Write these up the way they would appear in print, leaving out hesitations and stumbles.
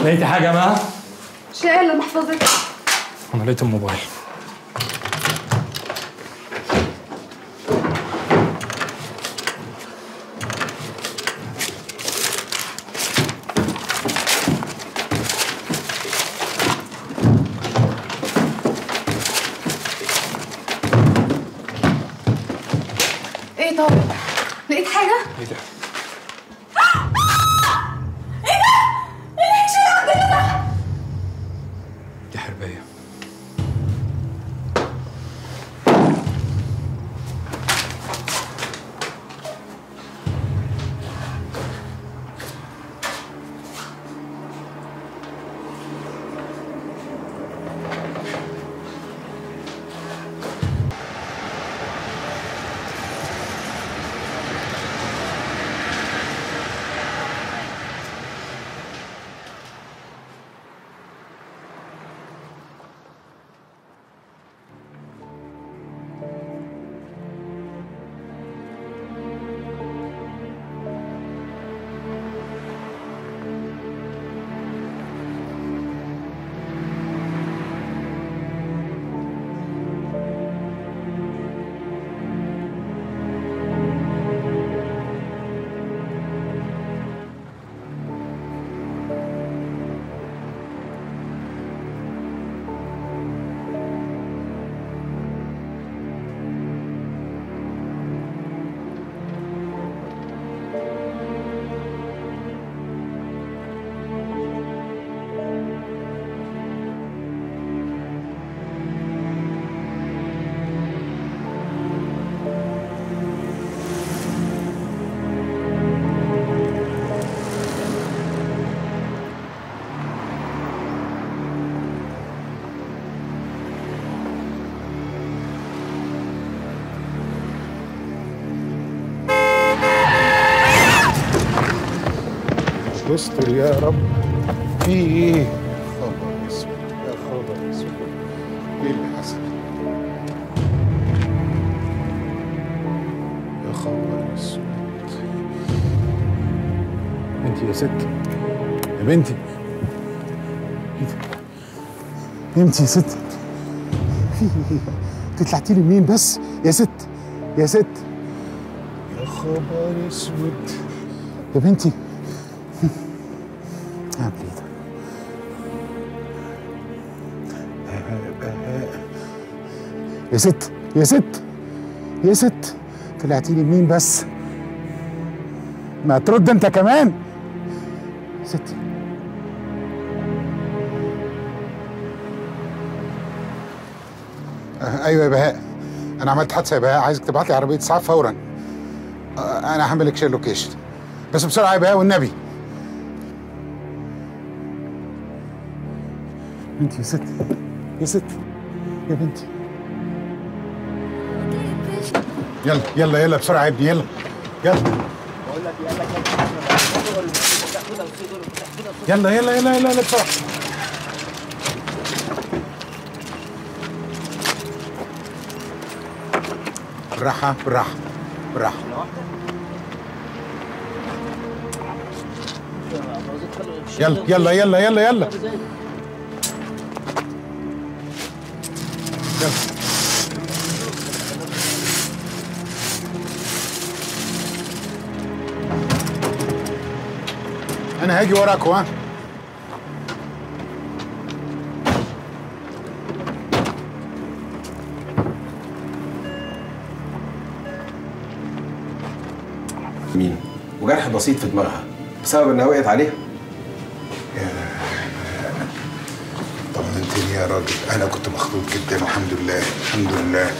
لقيتي حاجة معاها؟ مش لاقيه الا محفظتي. انا لقيت الموبايل. ايه طارق؟ لقيت حاجة؟ ايه ده؟ ايه ده؟ ايه اللي عندنا ده؟ دي حرباية. استر يا رب. في ايه؟ خبر اسود يا خبر اسود، ايه اللي حصل؟ يا خبر اسود. انت يا ست، يا بنتي، انت يا ست، في ايه؟ انت طلعتي لي منين بس يا ست؟ يا ست، يا خبر اسود يا بنتي. اعمل ايه ده؟ يا ست، يا ست، يا ست، طلعتي لي منين بس؟ ما ترد انت كمان يا ست. ايوه يا بهاء، انا عملت حادثه يا بهاء، عايزك تبعت لي عربية اسعاف فورا. انا هعمل لك share location، بس بسرعة يا بهاء والنبي. بنتي يا ست، يا ست، يا بنتي، يلا يلا يلا بسرعة يا ابني، يلا يلا يلا يلا يلا يلا بسرعة. بالراحة بالراحة بالراحة. يلا يلا يلا يلا يلا يلا. أنا هاجي وراكوا. ها مين؟ وجرح بسيط في دماغها بسبب انها وقعت عليها. طمنتني يا راجل، انا كنت مخضوض جدا والحمد لله الحمد لله.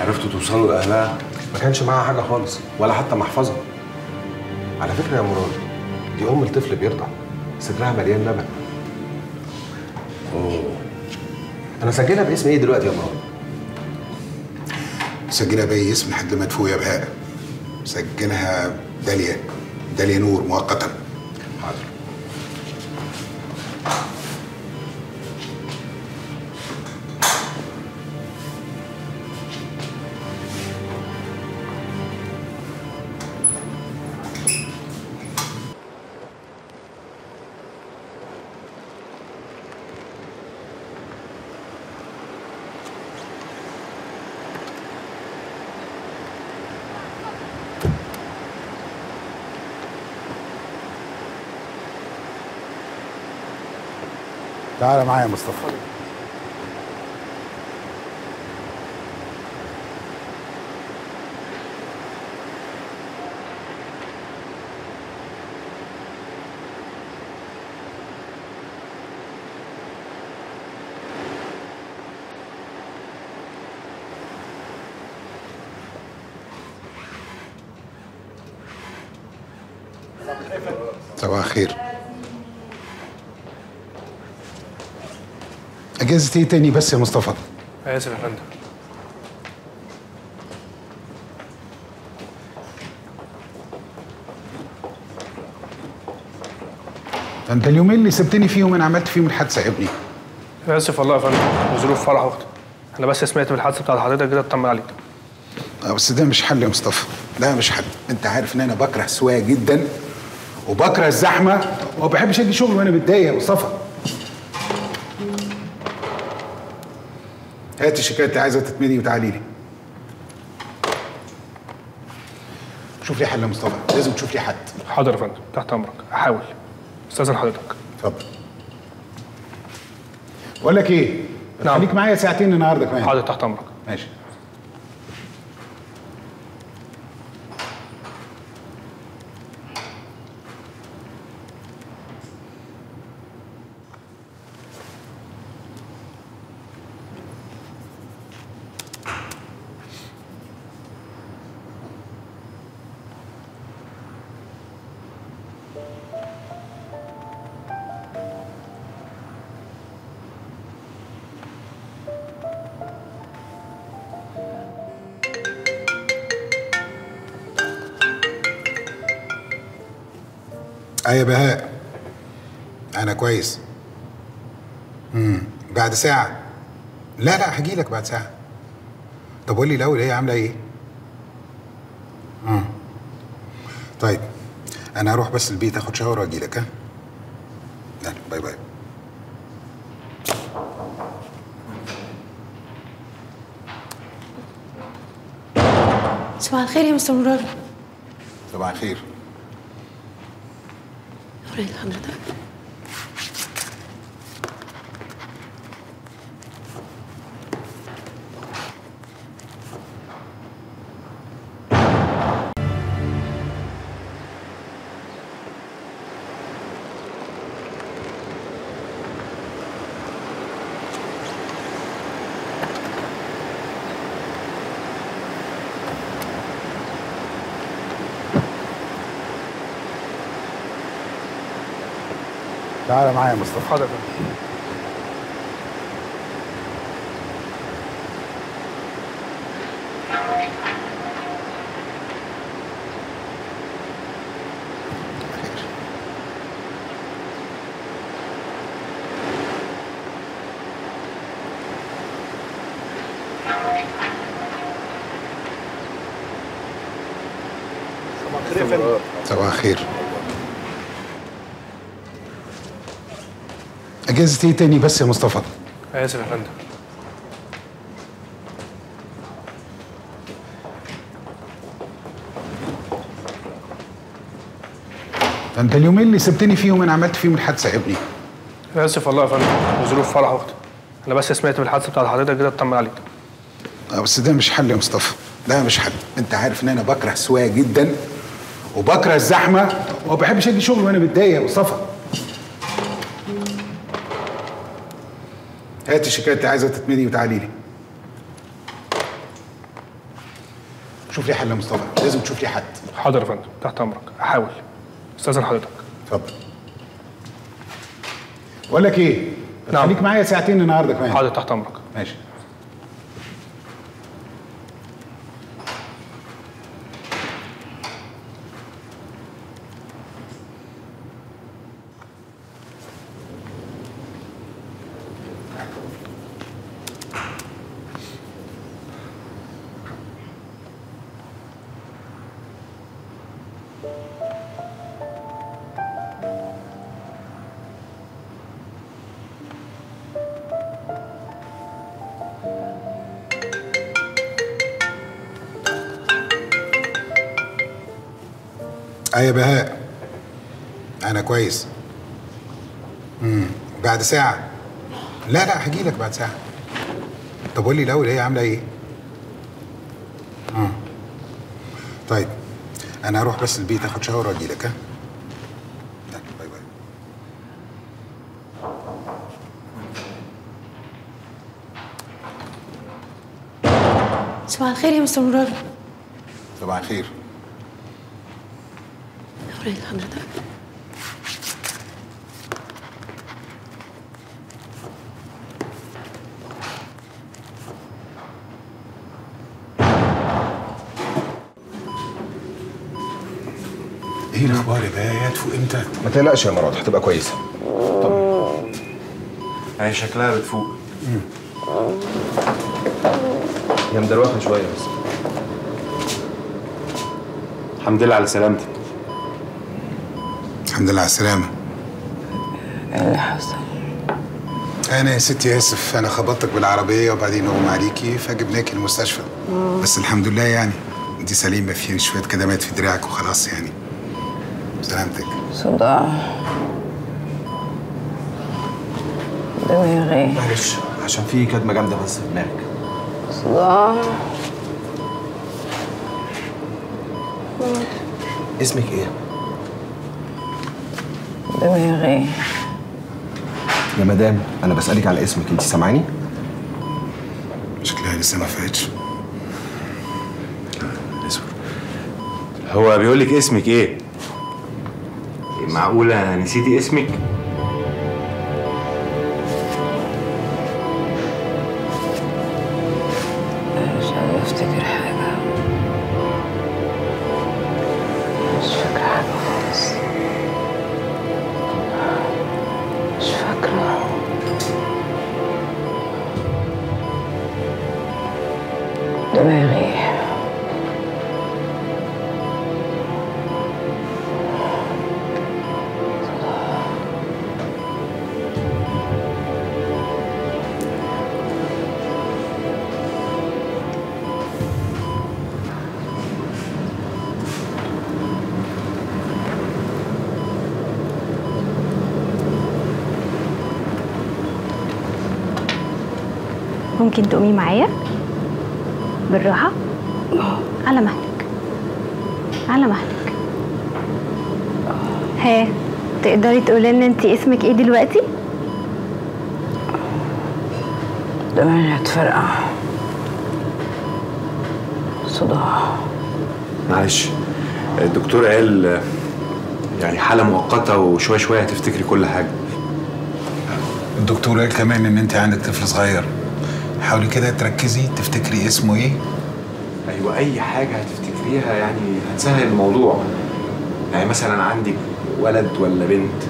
عرفتوا توصلوا لاهلها؟ ما كانش معاها حاجة خالص ولا حتى محفظة. على فكرة يا مراد، دي ام الطفل بيرضع، صدرها مليان لبن. اوه، انا سجلها باسم ايه دلوقتي يا مراد؟ سجلها باي اسم لحد ما تفوق يا بهاء. سجلها داليا، داليا نور مؤقتا. حاضر. تعالى معايا يا مصطفى. صباح الخير. اجازة ايه تاني بس يا مصطفى؟ اسف يا فندم. انت اليومين اللي سبتني فيهم انا عملت فيهم الحادثة يا ابني. اسف والله يا فندم، وظروف فرح اختي. انا بس سمعت بالحادثه بتاعت حضرتك كده اطمن عليك. بس ده مش حل يا مصطفى، ده مش حل. انت عارف ان انا بكره السواقة جدا وبكره الزحمة وما بحبش اجي شغل وانا متضايق يا مصطفى. هات الشيكات اللي عايزه تتملي وتعالي لي. شوف لي حل يا مصطفى، لازم تشوف لي حد. حاضر يا فندم، تحت امرك، احاول. استاذن حضرتك. اتفضل. بقول لك ايه؟ نعم. خليك معايا ساعتين النهارده كمان. حاضر، تحت امرك. ماشي. ايه يا بهاء، انا كويس. بعد ساعة؟ لا لا هجيلك بعد ساعة. طب قول لي الاول هي عاملة ايه؟ طيب انا هروح بس البيت اخد shower واجيلك. ها؟ يلا bye bye. صباح الخير يا مستر مراد. صباح الخير. حضرتك تعالى معايا يا مصطفى. حاضر. صباح الخير. اجازة ايه تاني بس يا مصطفى؟ اسف يا فندم. انت اليومين اللي سبتني فيهم انا عملت فيهم الحادثة يا ابني. اسف والله يا فندم، وظروف فرح اختي. انا بس سمعت بالحادثه بتاعت حضرتك كده اطمن عليك. بس ده مش حل يا مصطفى، ده مش حل. انت عارف ان انا بكره السواقة جدا وبكره الزحمة وما بحبش اجي شغل وانا متضايق يا مصطفى. هات الشيكات اللي عايزه تتملي وتعالي لي. شوف لي حل يا مصطفى، لازم تشوف لي حد. حاضر يا فندم، تحت امرك، احاول. استاذن حضرتك. اتفضل. بقول لك ايه؟ نعم. خليك معايا ساعتين النهارده كمان. حاضر، تحت امرك. ماشي. ايه يا بهاء، انا كويس. بعد ساعة؟ لا لا هجيلك بعد ساعة. طب قول لي الاول هي عامله ايه؟ طيب انا هروح بس البيت اخد shower واجيلك. ها؟ bye bye. صباح الخير يا مستر مراد. صباح الخير. ايه حضرتك؟ ايه الاخبار يا بقى؟ تفوق امتى؟ ما تقلقش يا مراد هتبقى كويسة. طب هي شكلها بتفوق. هي مدروخه شوية بس. الحمد لله على سلامتك. الحمد لله على السلامة. ايه اللي حصل؟ أنا يا ستي آسف، أنا خبطتك بالعربية وبعدين أغمى عليكي فجبناكي المستشفى. بس الحمد لله يعني أنت سليمة، في شوية كدمات في دراعك وخلاص يعني. سلامتك. صداع دماغي. معلش عشان في كدمة جامدة بس في دماغك. صداع. اسمك إيه؟ دماغي. يا مدام أنا بسألك على اسمك، أنت سامعاني؟ شكلها لسه ما فاتش. اصبر. هو بيقول لك اسمك إيه؟ معقولة نسيتي اسمك؟ أنا مش قادرة أفتكر حاجة. مش فاكرة حاجة خالص. مش فاكرة. دماغي. ممكن تقومي معايا؟ بالراحة، على مهلك على مهلك. ها، تقدري تقولي لنا انت اسمك ايه دلوقتي؟ دماغي هتفرقع. صداع. معلش الدكتور قال يعني حالة مؤقتة وشوية شوية هتفتكري كل حاجة. الدكتور قال كمان ان انت عندك طفل صغير، حاولي كده تركزي تفتكري اسمه ايه. ايوه اي حاجة هتفتكريها يعني هتسهل الموضوع. يعني مثلا عندك ولد ولا بنت؟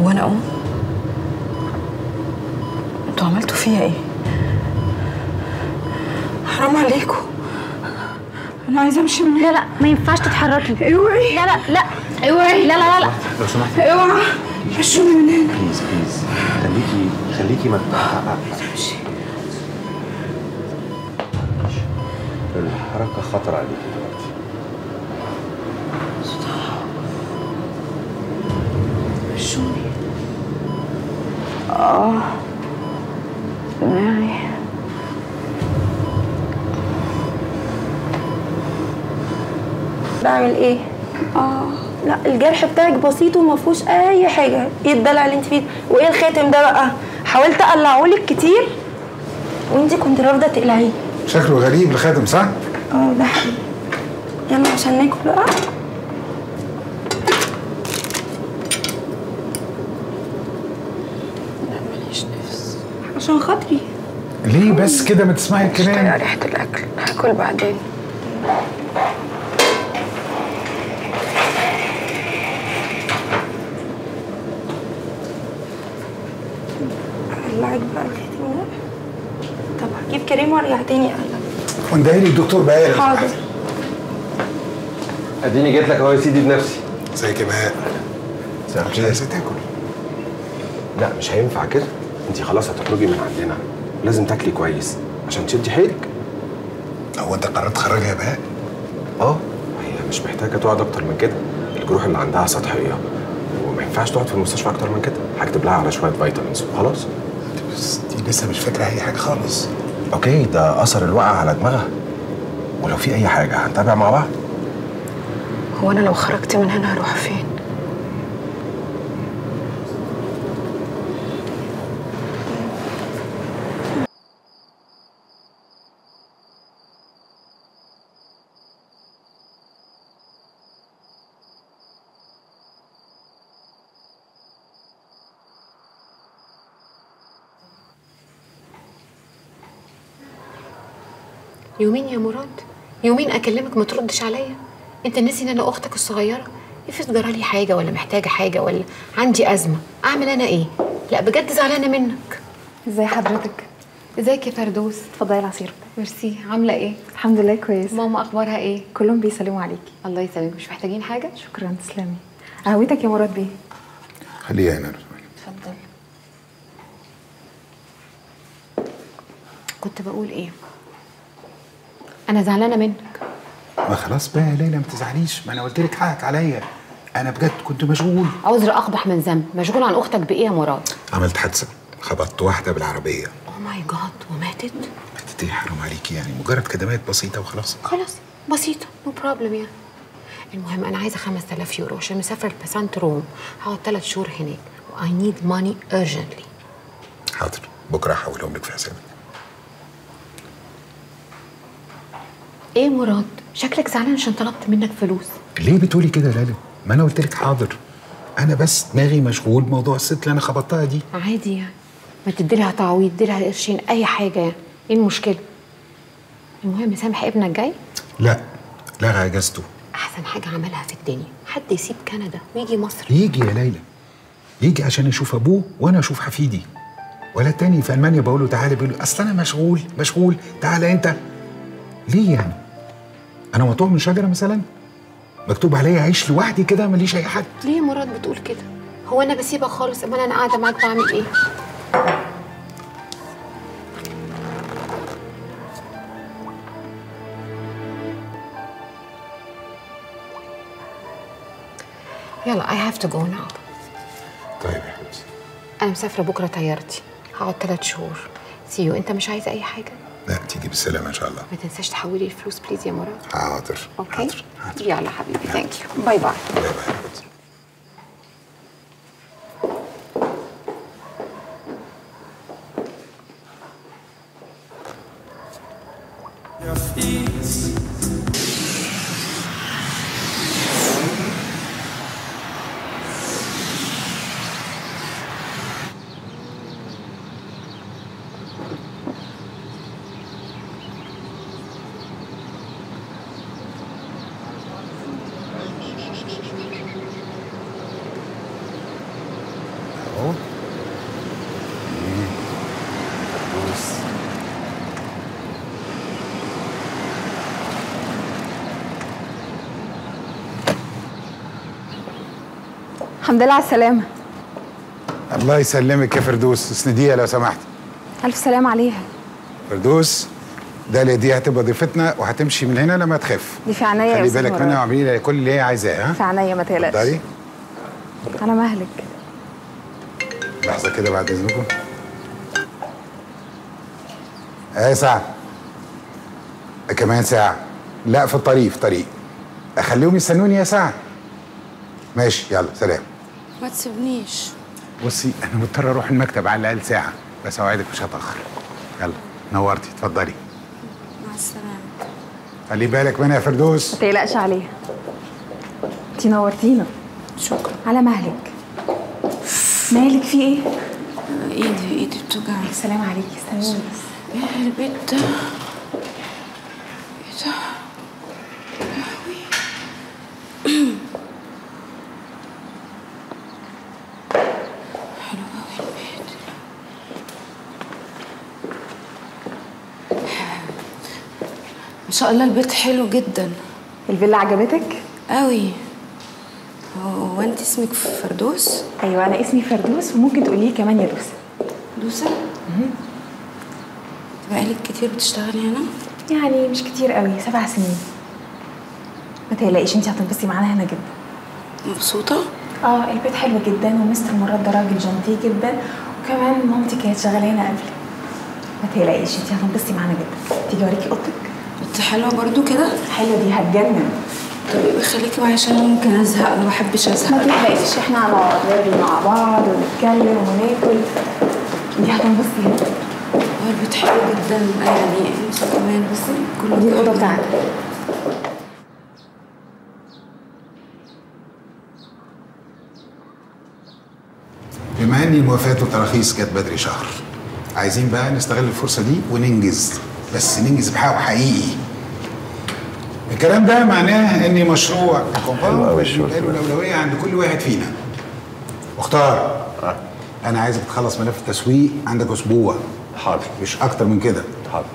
هو انا ام؟ انتوا عملتوا فيا ايه؟ حرام عليكم، انا عايزه امشي من هنا. لا لا ما ينفعش تتحركي. اوعي. لا لا لا اوعي. لا لا لا لو سمحتي اوعي، مشوني من هنا. please please خليكي خليكي ما تمشي. الحركة خطر عليكي دلوقتي. صداع. مشوني. دماغي. بعمل ايه؟ لا الجرح بتاعك بسيط وما فيهوش اي حاجة. ايه الدلع اللي انت فيه؟ وايه الخاتم ده بقى؟ حاولت اقلعهولك كتير وانت كنت رافضه تقلعيه. شكله غريب الخاتم صح؟ ده حقيقي. يلا عشان ناكل بقى. لا ماليش نفس. عشان خاطري. ليه بس كده ما تسمعي الكلام؟ مش طايقة ريحه الاكل، هاكل بعدين. اقلعك بقى الخاتم ده. طب هجيب كريم وارجع تاني اقلع. وندهي لي الدكتور بقى. حاضر. اديني جيت لك اهو يا سيدي بنفسي. ازيك يا بهاء؟ مش عايزه تاكل؟ لا مش هينفع كده، انت خلاص هتخرجي من عندنا، لازم تاكلي كويس عشان تشدي حيلك. هو انت قررت تخرجها يا بهاء؟ هي مش محتاجه تقعد اكتر من كده، الجروح اللي عندها سطحية ينفعش تقعد في المستشفى اكتر من كده. هكتب لها على شوية vitamins وخلاص. بس دي لسه مش فاكره اي حاجة خالص. okay، ده اثر الوقعة على دماغها، ولو في اي حاجة هنتابع مع بعض. هو انا لو خرجت من هنا هروح فين؟ يومين يا مراد، يومين اكلمك ما تردش عليا. انت ناسي ان انا اختك الصغيرة؟ افرض جرالي حاجة ولا محتاجه حاجة ولا عندي ازمة، اعمل انا ايه؟ لا بجد زعلانة منك. ازي حضرتك؟ ازيك يا فردوس؟ اتفضلي العصير. ميرسي. عامله ايه؟ الحمد لله كويس. ماما اخبارها ايه؟ كلهم بيسلموا عليكي. الله يسلمك. مش محتاجين حاجة؟ شكرا، تسلمي. قهوتك يا مراد بيه. خليها هنا. اتفضل. كنت بقول ايه؟ أنا زعلانة منك. ما خلاص بقى يا ليلى ما تزعليش، ما أنا قلت لك حقك عليا، أنا بجد كنت مشغول. عذر أقبح من ذنب، مشغول عن أختك بإيه يا مراد؟ عملت حادثة، خبطت واحدة بالعربية. oh my God، وماتت؟ ماتت إيه؟ حرام عليكي، يعني مجرد كدمات بسيطة وخلاص. خلاص بسيطة، no problem يعني. المهم أنا عايزة 5000 يورو عشان مسافرة البسانت روم، هقعد 3 شهور هناك، و I need money urgently. حاضر، بكرة هحولهم لك في حسابك. ايه مراد؟ شكلك زعلان عشان طلبت منك فلوس. ليه بتقولي كده يا ليلى؟ ما انا قلت لك حاضر. انا بس دماغي مشغول بموضوع الست اللي انا خبطتها دي. عادي يعني، ما تدي لها تعويض، ادي لها قرشين، اي حاجة يعني، ايه المشكلة؟ المهم سامح ابنك جاي؟ لا، لغى اجازته. احسن حاجة عملها في الدنيا، حد يسيب كندا ويجي مصر. يجي يا ليلى، يجي عشان يشوف ابوه وانا اشوف حفيدي. ولا تاني في المانيا بقول له تعالى، بيقول له اصل انا مشغول مشغول، تعالى انت. ليه يعني؟ أنا مقطوع من شجرة مثلا؟ مكتوب عليا أعيش لوحدي كده ماليش أي حد؟ ليه يا مراد بتقول كده؟ هو أنا بسيبك خالص؟ أمال أنا قاعدة معاك بعمل إيه؟ يلا I have to go now. طيب يا حبيبتي. أنا مسافرة بكرة طيارتي، هقعد 3 شهور. see you. أنت مش عايزة أي حاجة؟ لا، تيجي بالسلامة إن شاء الله. ما تنساش تحولي الفلوس please يا مراد. حاضر. okay؟ حاضر حاضر. يلا حبيبي، thank you. bye bye. bye bye حبيبتي. الحمد لله على السلامة. الله يسلمك يا فردوس، اسنديها لو سمحت. ألف سلامة عليها. فردوس، داليا دي هتبقى ضيفتنا وهتمشي من هنا لما تخف. دي في عينيا. خلي بالك منها واعملي لها كل اللي هي عايزاه. ها؟ في عينيا ما تقلقش. اتفضلي. على مهلك. لحظة كده بعد إذنكم. ايه ساعة؟ كمان ساعة. لا في الطريق، في الطريق. أخليهم يستنوني يا ساعة. ماشي، يلا سلام. ما تسيبنيش. بصي انا مضطر اروح المكتب على الاقل ساعة، بس اوعدك مش هتاخر. يلا نورتي، اتفضلي. مع السلامة. خلي بالك منها يا فردوس. ما تقلقش عليها. انتي نورتينا. شكرا. على مهلك. مالك في ايه؟ ايدي بتوجعني. سلام عليكي. استنيني بس. ايه البيت ده؟ ايه ده؟ ما شاء الله البيت حلو جدا. الفيلا عجبتك؟ قوي. هو انت اسمك فردوس؟ ايوه انا اسمي فردوس، وممكن تقولي لي كمان يا دوسة. دوسة؟ بقالك كتير بتشتغلي هنا؟ يعني مش كتير قوي، 7 سنين. ما تقلقيش انت هتنبسطي معانا هنا جدا. مبسوطة؟ البيت حلو جدا، ومستر مراد ده راجل gentle جدا، وكمان مامتي كانت شغالة هنا قبلي. ما تقلقيش، انتي هتنبسطي معانا جدا. تيجي اوريكي اوضتك؟ اوضتي حلوة برضو كده؟ حلوة دي هتجنن. طب خليكي معايا عشان ممكن ازهق، انا ما بحبش ازهق. ما تقلقيش، احنا هنقعد نرغي مع بعض ونتكلم وناكل، انتي هتنبسطي هنا. البيت حلو جدا يعني، كمان بصي كله. دي الاوضة بتاعتك. بما ان الموافقات والتراخيص جت بدري شهر، عايزين بقى نستغل الفرصة دي وننجز، بس ننجز بحق حقيقي. الكلام ده معناه ان مشروع ال compound يبقى له الاولوية عند كل واحد فينا. مختار، انا عايزك تخلص ملف التسويق عندك اسبوع. حاضر. مش اكتر من كده. حاضر.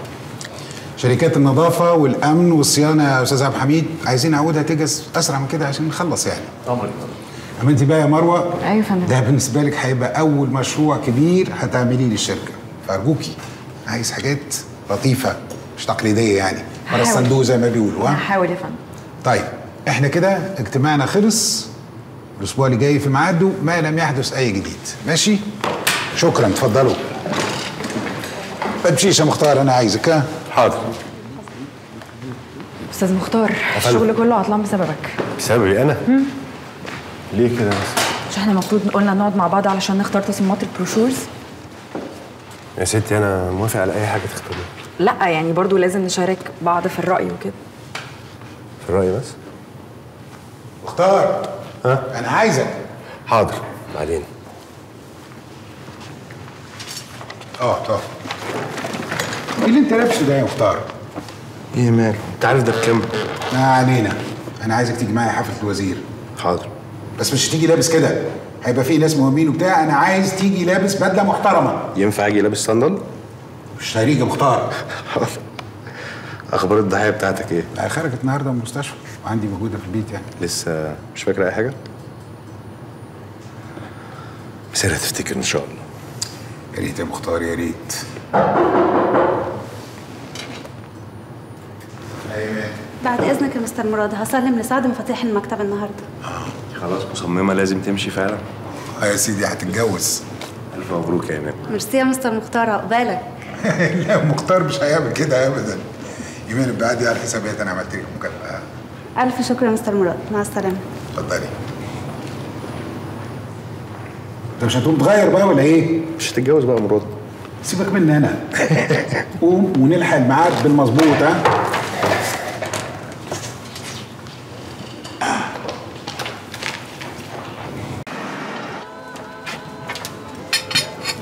شركات النظافة والامن والصيانه يا استاذ عبد الحميد عايزين عودها تجهز اسرع من كده عشان نخلص يعني. امرك. اما انت بقى يا مروه. ايوه يا فندم. ده بالنسبة لك هيبقى اول مشروع كبير هتعمليه للشركة، فارجوكي عايز حاجات لطيفة مش تقليدية يعني، بره الصندوق زي ما بيقولوا. هحاول يا فندم. طيب احنا كده اجتماعنا خلص، الاسبوع اللي جاي في ميعاده ما لم يحدث اي جديد. ماشي؟ شكرا، اتفضلوا. ما تمشيش يا مختار، انا عايزك. ها؟ حاضر. استاذ مختار، الشغل كله عطلان بسببك. بسببي انا؟ ليه كده بس؟ مش احنا المفروض قلنا نقعد مع بعض علشان نختار تصميمات ال brochures؟ يا ستي انا موافق على اي حاجة تختاريها. لا يعني برضو لازم نشارك بعض في الرأي وكده. في الرأي بس؟ مختار، ها؟ انا عايزك. حاضر، بعدين. طب ايه اللي انت لابسه ده يا مختار؟ ايه ماله؟ انت عارف ده بكام؟ ما علينا، انا عايزك تيجي معايا حفلة الوزير. حاضر. بس مش هتيجي لابس كده، هيبقى في ناس مهمين وبتاع، انا عايز تيجي لابس بدله محترمه. ينفع اجي لابس صندل؟ مش هريج يا مختار. حاضر. اخبار الضحية بتاعتك ايه؟ لا خرجت النهارده من المستشفى وعندي موجودة في البيت يعني. لسه مش فاكره اي حاجة؟ بس هتفتكر ان شاء الله. يا ريت يا مختار، يا ريت. بعد اذنك يا مستر مراد، هسلم لسعد مفاتيح المكتب النهارده. خلاص مصممه لازم تمشي فعلا؟ يا سيدي هتتجوز. الف مبروك يا ايمان. ميرسي يا مستر مختار، عقبالك. لا مختار مش هيعمل كده ابدا. ايمان بعدي على الحسابات، انا عملت لك مكافاة. الف شكر يا مستر مراد، مع السلامة. اتفضلي. انت مش هتقوم تغير بقى ولا ايه؟ مش هتتجوز بقى يا مراد؟ سيبك مني انا. قوم ونلحق الميعاد بالمظبوط. ها؟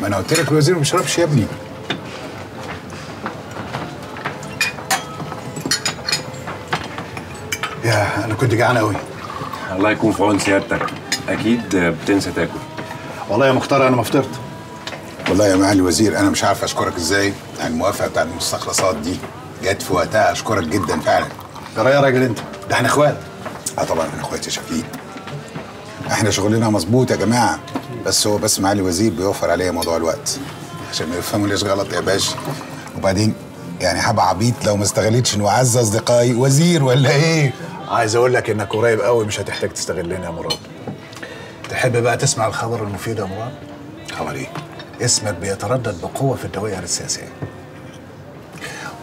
ما انا قلت لك الوزير ما بيشربش يا ابني. يا انا كنت جعان قوي. الله يكون في عون سيادتك، اكيد بتنسى تاكل. والله يا مختار انا ما فطرت. والله يا معالي الوزير انا مش عارف اشكرك ازاي على الموافقة بتاع المستخلصات دي، جت في وقتها، اشكرك جدا فعلا. ترى يا راجل انت، ده احنا اخوات. اه طبعا احنا اخوات يا شفيق. احنا شغلنا مظبوط يا جماعة، بس هو بس معالي الوزير بيوفر عليا موضوع الوقت عشان ما يفهموا غلط يا باشا. وبعدين يعني هبقى عبيط لو ما استغلتش انه اعز اصدقائي وزير ولا ايه؟ عايز اقول لك انك قريب قوي مش هتحتاج تستغلنا يا مراد. تحب بقى تسمع الخبر المفيد يا مراد؟ خبر ايه؟ اسمك بيتردد بقوة في الدوائر السياسية.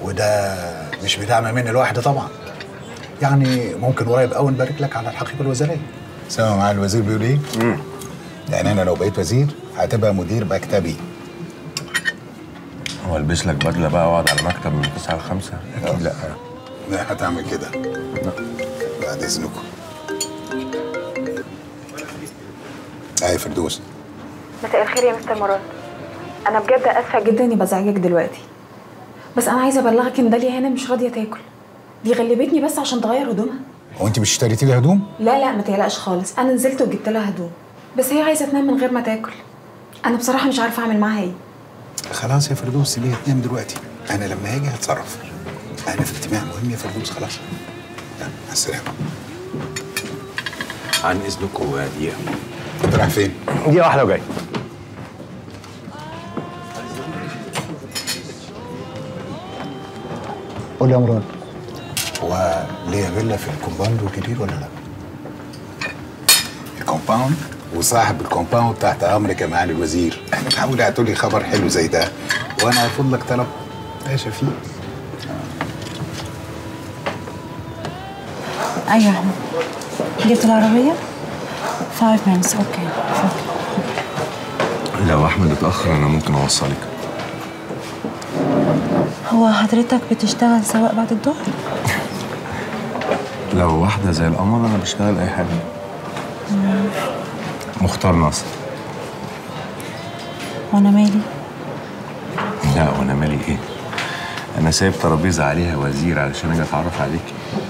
وده مش بدعم مني لوحدي طبعا. يعني ممكن قريب قوي نبارك لك على الحقيبة الوزارية. سامع معالي الوزير بيقول ايه؟ يعني انا لو بقيت وزير هتبقى مدير مكتبي. هو البس لك بدله بقى واقعد على مكتب من 9 ل 5؟ اكيد لا. لا هتعمل كده. لا بعد اذنكم. اي فردوس. مساء الخير يا مستر مراد، انا بجد اسفه جدا اني بزعجك دلوقتي، بس انا عايزه ابلغك ان داليا هنا مش راضية تاكل، دي غلبتني بس عشان تغير هدومها. هو انت مش اشتريتي لها هدوم؟ لا لا ما تقلقش خالص، انا نزلت وجبت لها هدوم، بس هي عايزه تنام من غير ما تاكل. انا بصراحة مش عارفه اعمل معاها ايه. خلاص يا فردوس سيبيها تنام دلوقتي، انا لما هاجي هتصرف. انا في اجتماع مهم يا فردوس. خلاص مع السلامة. عن اذنكم دقيقة. انت رايح فين؟ دقيقة واحدة وجاي. قول لي يا مراد، هو ليا فيلا في ال compound الجديد ولا لا؟ ال الكومباوند، وصاحب الكومباوند تحت امرك يا معالي الوزير. معقول هتقولي خبر حلو زي ده وانا ارفض لك طلب؟ يا شفيق. ايوه يا احمد، جبت العربية؟ 5 minutes. okay شكرا. لو احمد اتاخر انا ممكن اوصلك. هو حضرتك بتشتغل سواق بعد الظهر؟ لو واحدة زي القمر انا بشتغل اي حاجة. مختار ناصر. وانا مالي؟ لا وانا مالي ايه؟ انا سايب ترابيزة عليها وزير علشان اجي اتعرف عليك.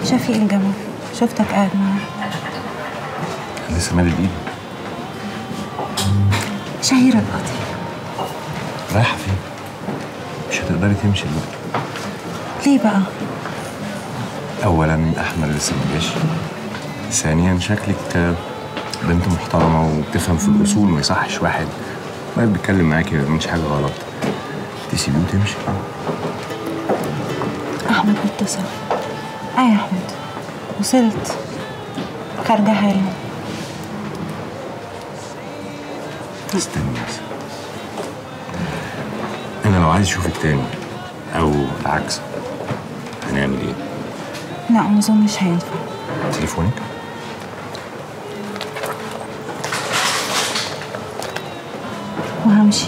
شفيق الجمال، شفتك قاعد معاه. لسه مالي بايدي. شهيرة القاضي. رايحة فين؟ مش هتقدري تمشي دلوقتي. ليه بقى؟ أولاً أحمد لسه ما جاش. ثانياً شكلك بنت محترمة وبتفهم في الأصول، ما يصحش واحد بيتكلم معاكي ما بيعملش حاجة غلط تسيبيه وتمشي. أحمد بيتصل. أي يا أحمد، وصلت، خارجة حالا. استني بس، أنا لو عايز أشوفك تاني أو العكس هنعمل إيه؟ لا ما أظنش هينفع. تليفونك؟ وهمشي.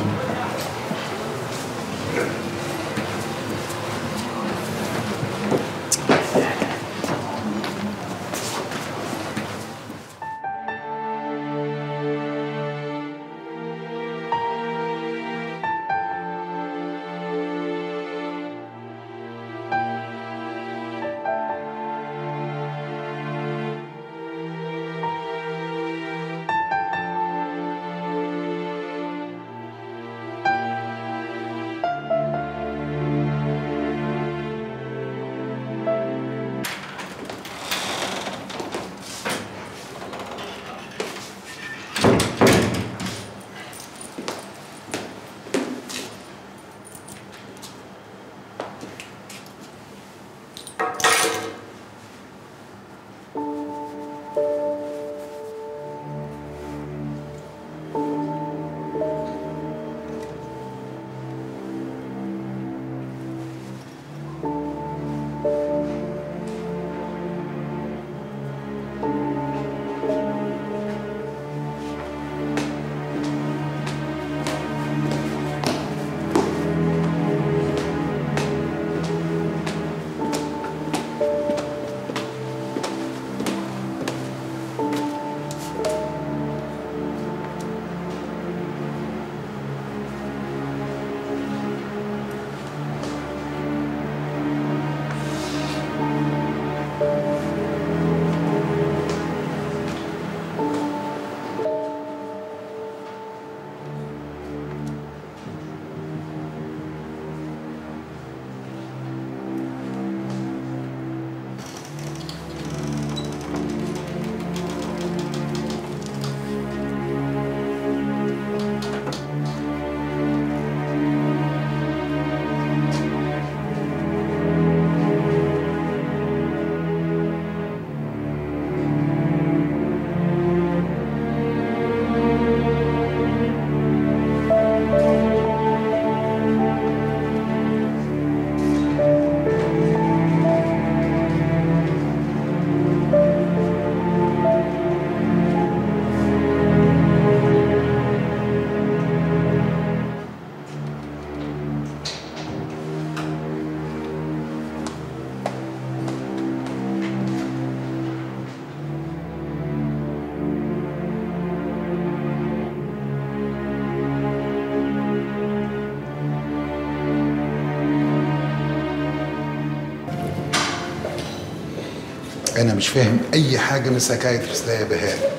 أنا مش فاهم أي حاجة من psychiatrist ده يا بهاء.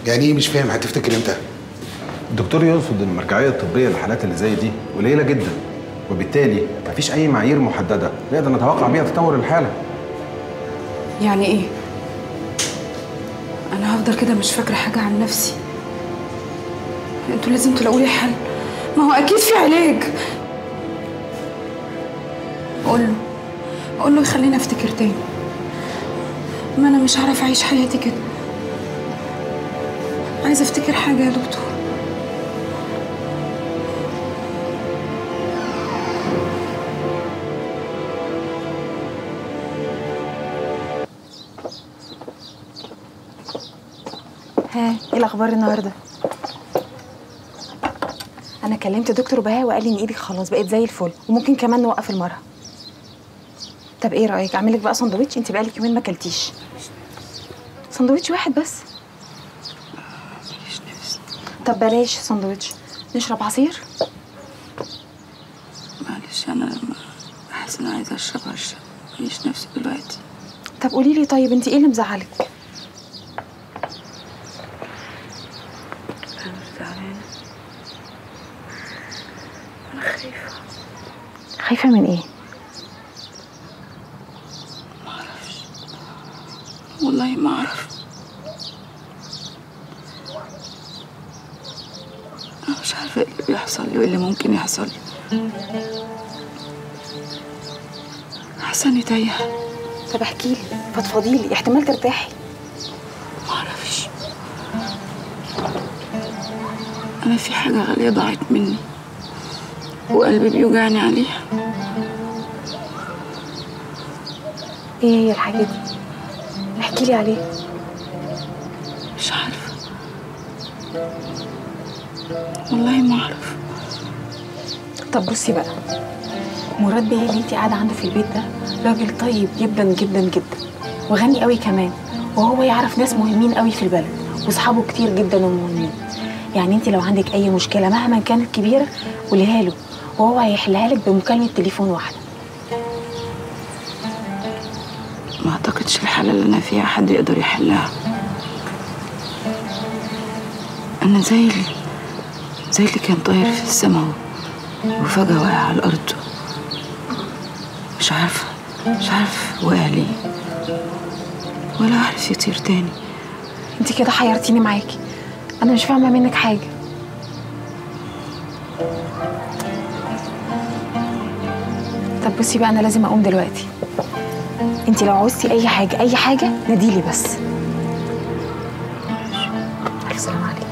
يعني إيه مش فاهم؟ هتفتكر إمتى؟ الدكتور يقصد إن المرجعية الطبية للحالات اللي زي دي قليلة جدا، وبالتالي مفيش أي معايير محددة نقدر نتوقع بيها تطور الحالة. يعني إيه؟ أنا هفضل كده مش فاكرة حاجة عن نفسي. أنتوا لازم تلاقوا لي حل، ما هو أكيد في علاج. قول له يخليني أفتكر تاني. ما أنا مش عارفة أعيش حياتي كده. عايزه افتكر حاجة يا دكتور. ها، ايه الاخبار النهارده؟ انا كلمت دكتور بهاء وقال لي ان ايدك خلاص بقت زي الفل، وممكن كمان نوقف المرهم. طب ايه رايك اعمل لك بقى سندوتش؟ انت بقالك يومين ما اكلتيش. سندوتش واحد بس. ماليش نفس. طب بلاش سندوتش، نشرب عصير؟ معلش انا لما احس ان انا عايزه اشرب هشرب، ماليش نفس دلوقتي. طب قولي لي، طيب انت ايه اللي مزعلك؟ انا مش زعلانة، انا خايفة. خايفة من ايه؟ معرفش والله، ما اعرف. انا مش عارفه ايه اللي بيحصل لي وايه اللي ممكن يحصل لي. حاسه اني تايهه. طب احكي لي، فضفضي لي، احتمال ترتاحي. معرفش، انا في حاجة غالية ضاعت مني وقلبي بيوجعني عليها. ايه هي الحاجة دي؟ احكي لي عليها. مش عارفه والله، ما اعرف. طب بصي بقى، مراد بيه اللي انت قاعدة عنده في البيت ده راجل طيب جدا جدا جدا، وغني قوي كمان، وهو يعرف ناس مهمين قوي في البلد، واصحابه كتير جدا ومهمين. يعني انت لو عندك اي مشكلة مهما كانت كبيرة قوليها له، وهو هيحلها لك بمكالمه تليفون واحدة. ما اعتقدش الحالة اللي انا فيها حد يقدر يحلها. انا زي اللي كان طاير في السماء وفجاة وقع على الارض. مش عارفه وقع ليه، ولا عارف يطير تاني. انت كده حيرتيني معاكي، انا مش فاهمه منك حاجة. طب بصي بقى، انا لازم اقوم دلوقتي. انت لو عوزتي اي حاجة اي حاجة ناديلي بس. الف سلامه عليكي.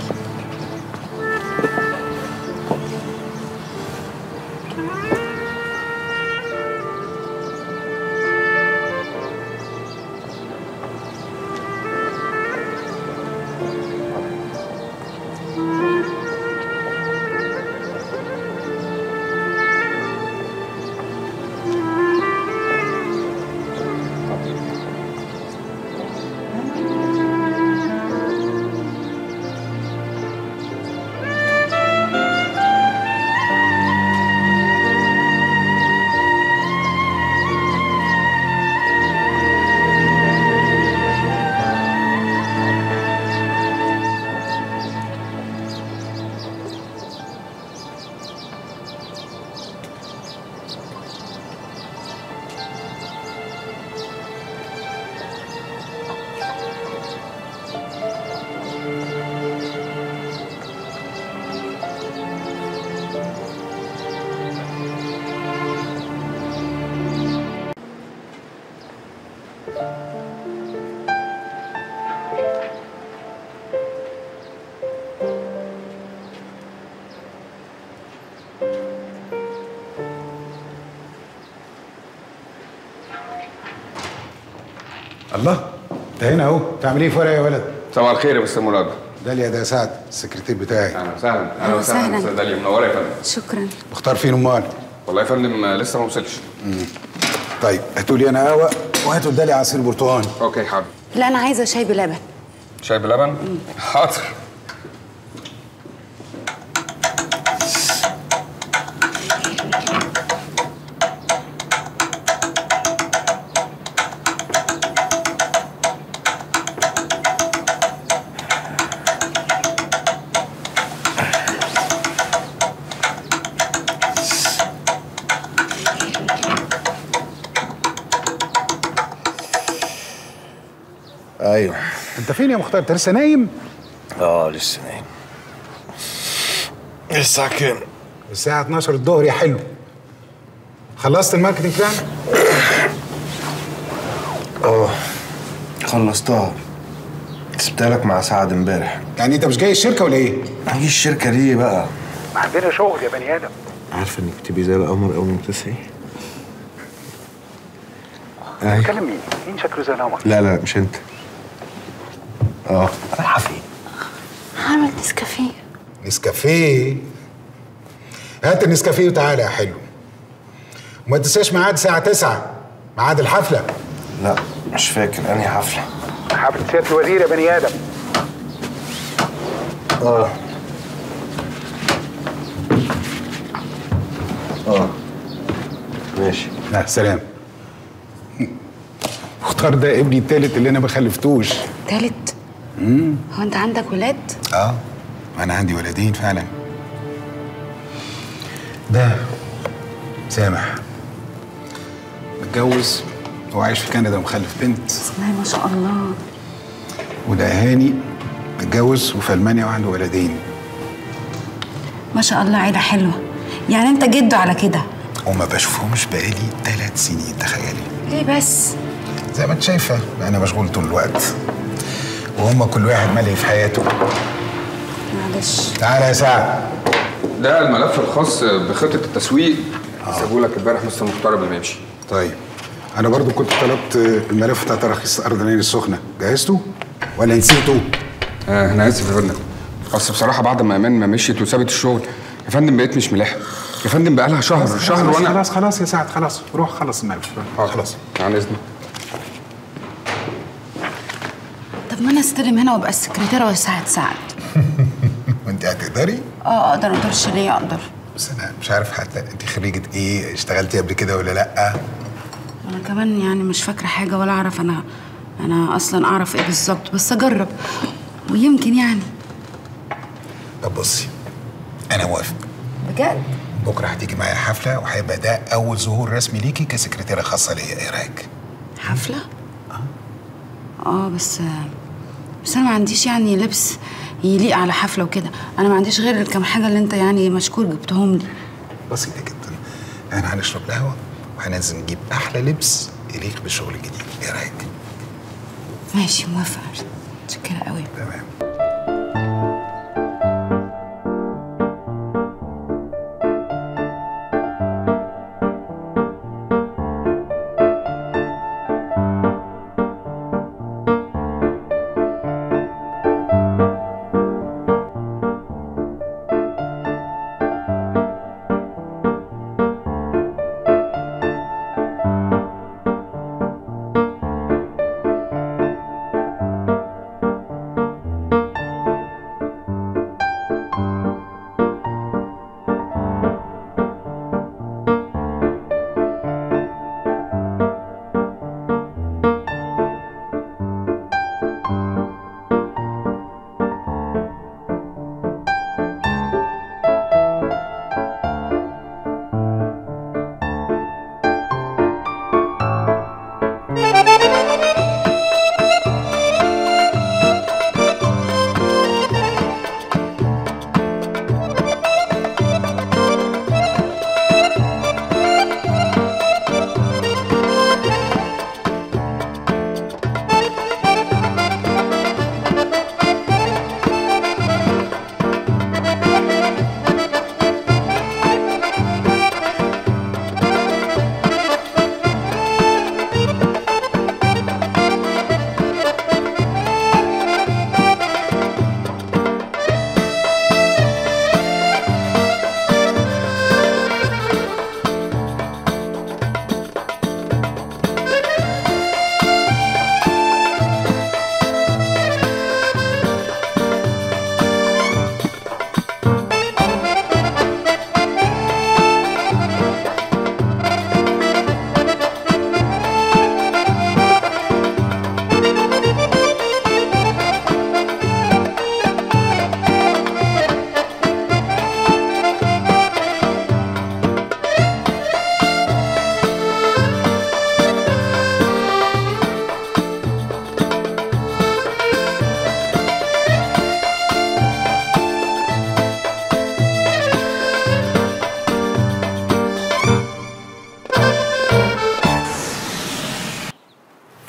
الله، انت هنا اهو، بتعمل ايه في ورقة يا ولد؟ صباح الخير يا مستر مراد. داليا ده سعد السكرتير بتاعي. اهلا وسهلا. اهلا وسهلا استاذ داليا، منورة يا فندم. شكرا. مختار فين امال؟ والله يا فندم لسه ما وصلش. طيب هاتوا لي انا قهوة وهاتوا لداليا عصير برتقال. okay حاضر. لا انا عايزه شاي بلبن. شاي بلبن؟ حاضر. ايوه انت فين يا مختار؟ انت لسه نايم؟ اه لسه نايم. الساعة كام؟ الساعة 12 الظهر يا حلو. خلصت ال marketing plan؟ اه خلصتها. سبتها لك مع سعد امبارح. يعني انت مش جاي الشركة ولا ايه؟ هاجي الشركة ليه بقى؟ ما عندنا شغل يا بني ادم. عارفه انك بتبقي زي القمر اول ما بتصحي؟ بتكلم مين؟ مين شكله زي القمر؟ لا لا مش انت. اه رايحة فين؟ هعمل نسكافيه. نسكافيه؟ هات النسكافيه وتعالى يا حلو. وما تنساش ميعاد الساعة 9، ميعاد الحفلة. لا مش فاكر انهي حفلة. حفلة سيادة الوزير يا بني آدم. اه اه ماشي. لا سلام. مختار ده ابني التالت اللي انا ما خلفتوش. تالت؟ هو انت عندك ولاد؟ اه انا عندي ولدين فعلا. ده سامح متجوز وعايش في كندا ومخلف بنت. بسم الله ما شاء الله. وده هاني متجوز وفي المانيا وعنده ولدين. ما شاء الله عيله حلوة. يعني انت جده على كده؟ وما بشوفهمش بقالي 3 سنين تخيلي. ليه بس؟ زي ما انت شايفه انا مشغول طول الوقت وهم كل واحد مالي في حياته. معلش. تعالى يا سعد. ده الملف الخاص بخطه التسويق. سابوا لك امبارح مستر مختار قبل ما يمشي. طيب انا برضو كنت طلبت الملف بتاع تراخيص ارض العين السخنة، جهزته ولا نسيته؟ انا اسف يا فندم، اصل بصراحة بعد ما ايمان ما مشيت وسابت الشغل يا فندم بقيت مش ملاحق يا فندم. بقى لها شهر شهر وانا خلاص خلاص يا سعد خلاص، روح خلص الملف. خلاص عن اذنك. طب ما انا استلم هنا وابقى السكرتيره واساعد سعد. وانت هتقدري؟ اه اقدر. ما اقدرش ليه؟ اقدر. بس انا مش عارف حتى انت خريجة ايه، اشتغلتي قبل كده ولا لا؟ انا كمان يعني مش فاكره حاجة ولا اعرف انا اصلا اعرف ايه بالظبط، بس اجرب ويمكن يعني. طب بصي انا موافق. بجد؟ بكره هتيجي معايا حفلة وهيبقى ده اول ظهور رسمي ليكي كسكرتيره خاصة ليا، ايه رايك؟ حفلة؟ اه بس انا ما عنديش يعني لبس يليق على حفلة وكده، انا ما عنديش غير الكام حاجة اللي انت يعني مشكور جبتهم لي. بسيطة جدا، احنا هنشرب قهوة وهننزل نجيب احلى لبس يليق بالشغل الجديد، ايه رايك؟ ماشي موافقة. متشكره قوي. تمام.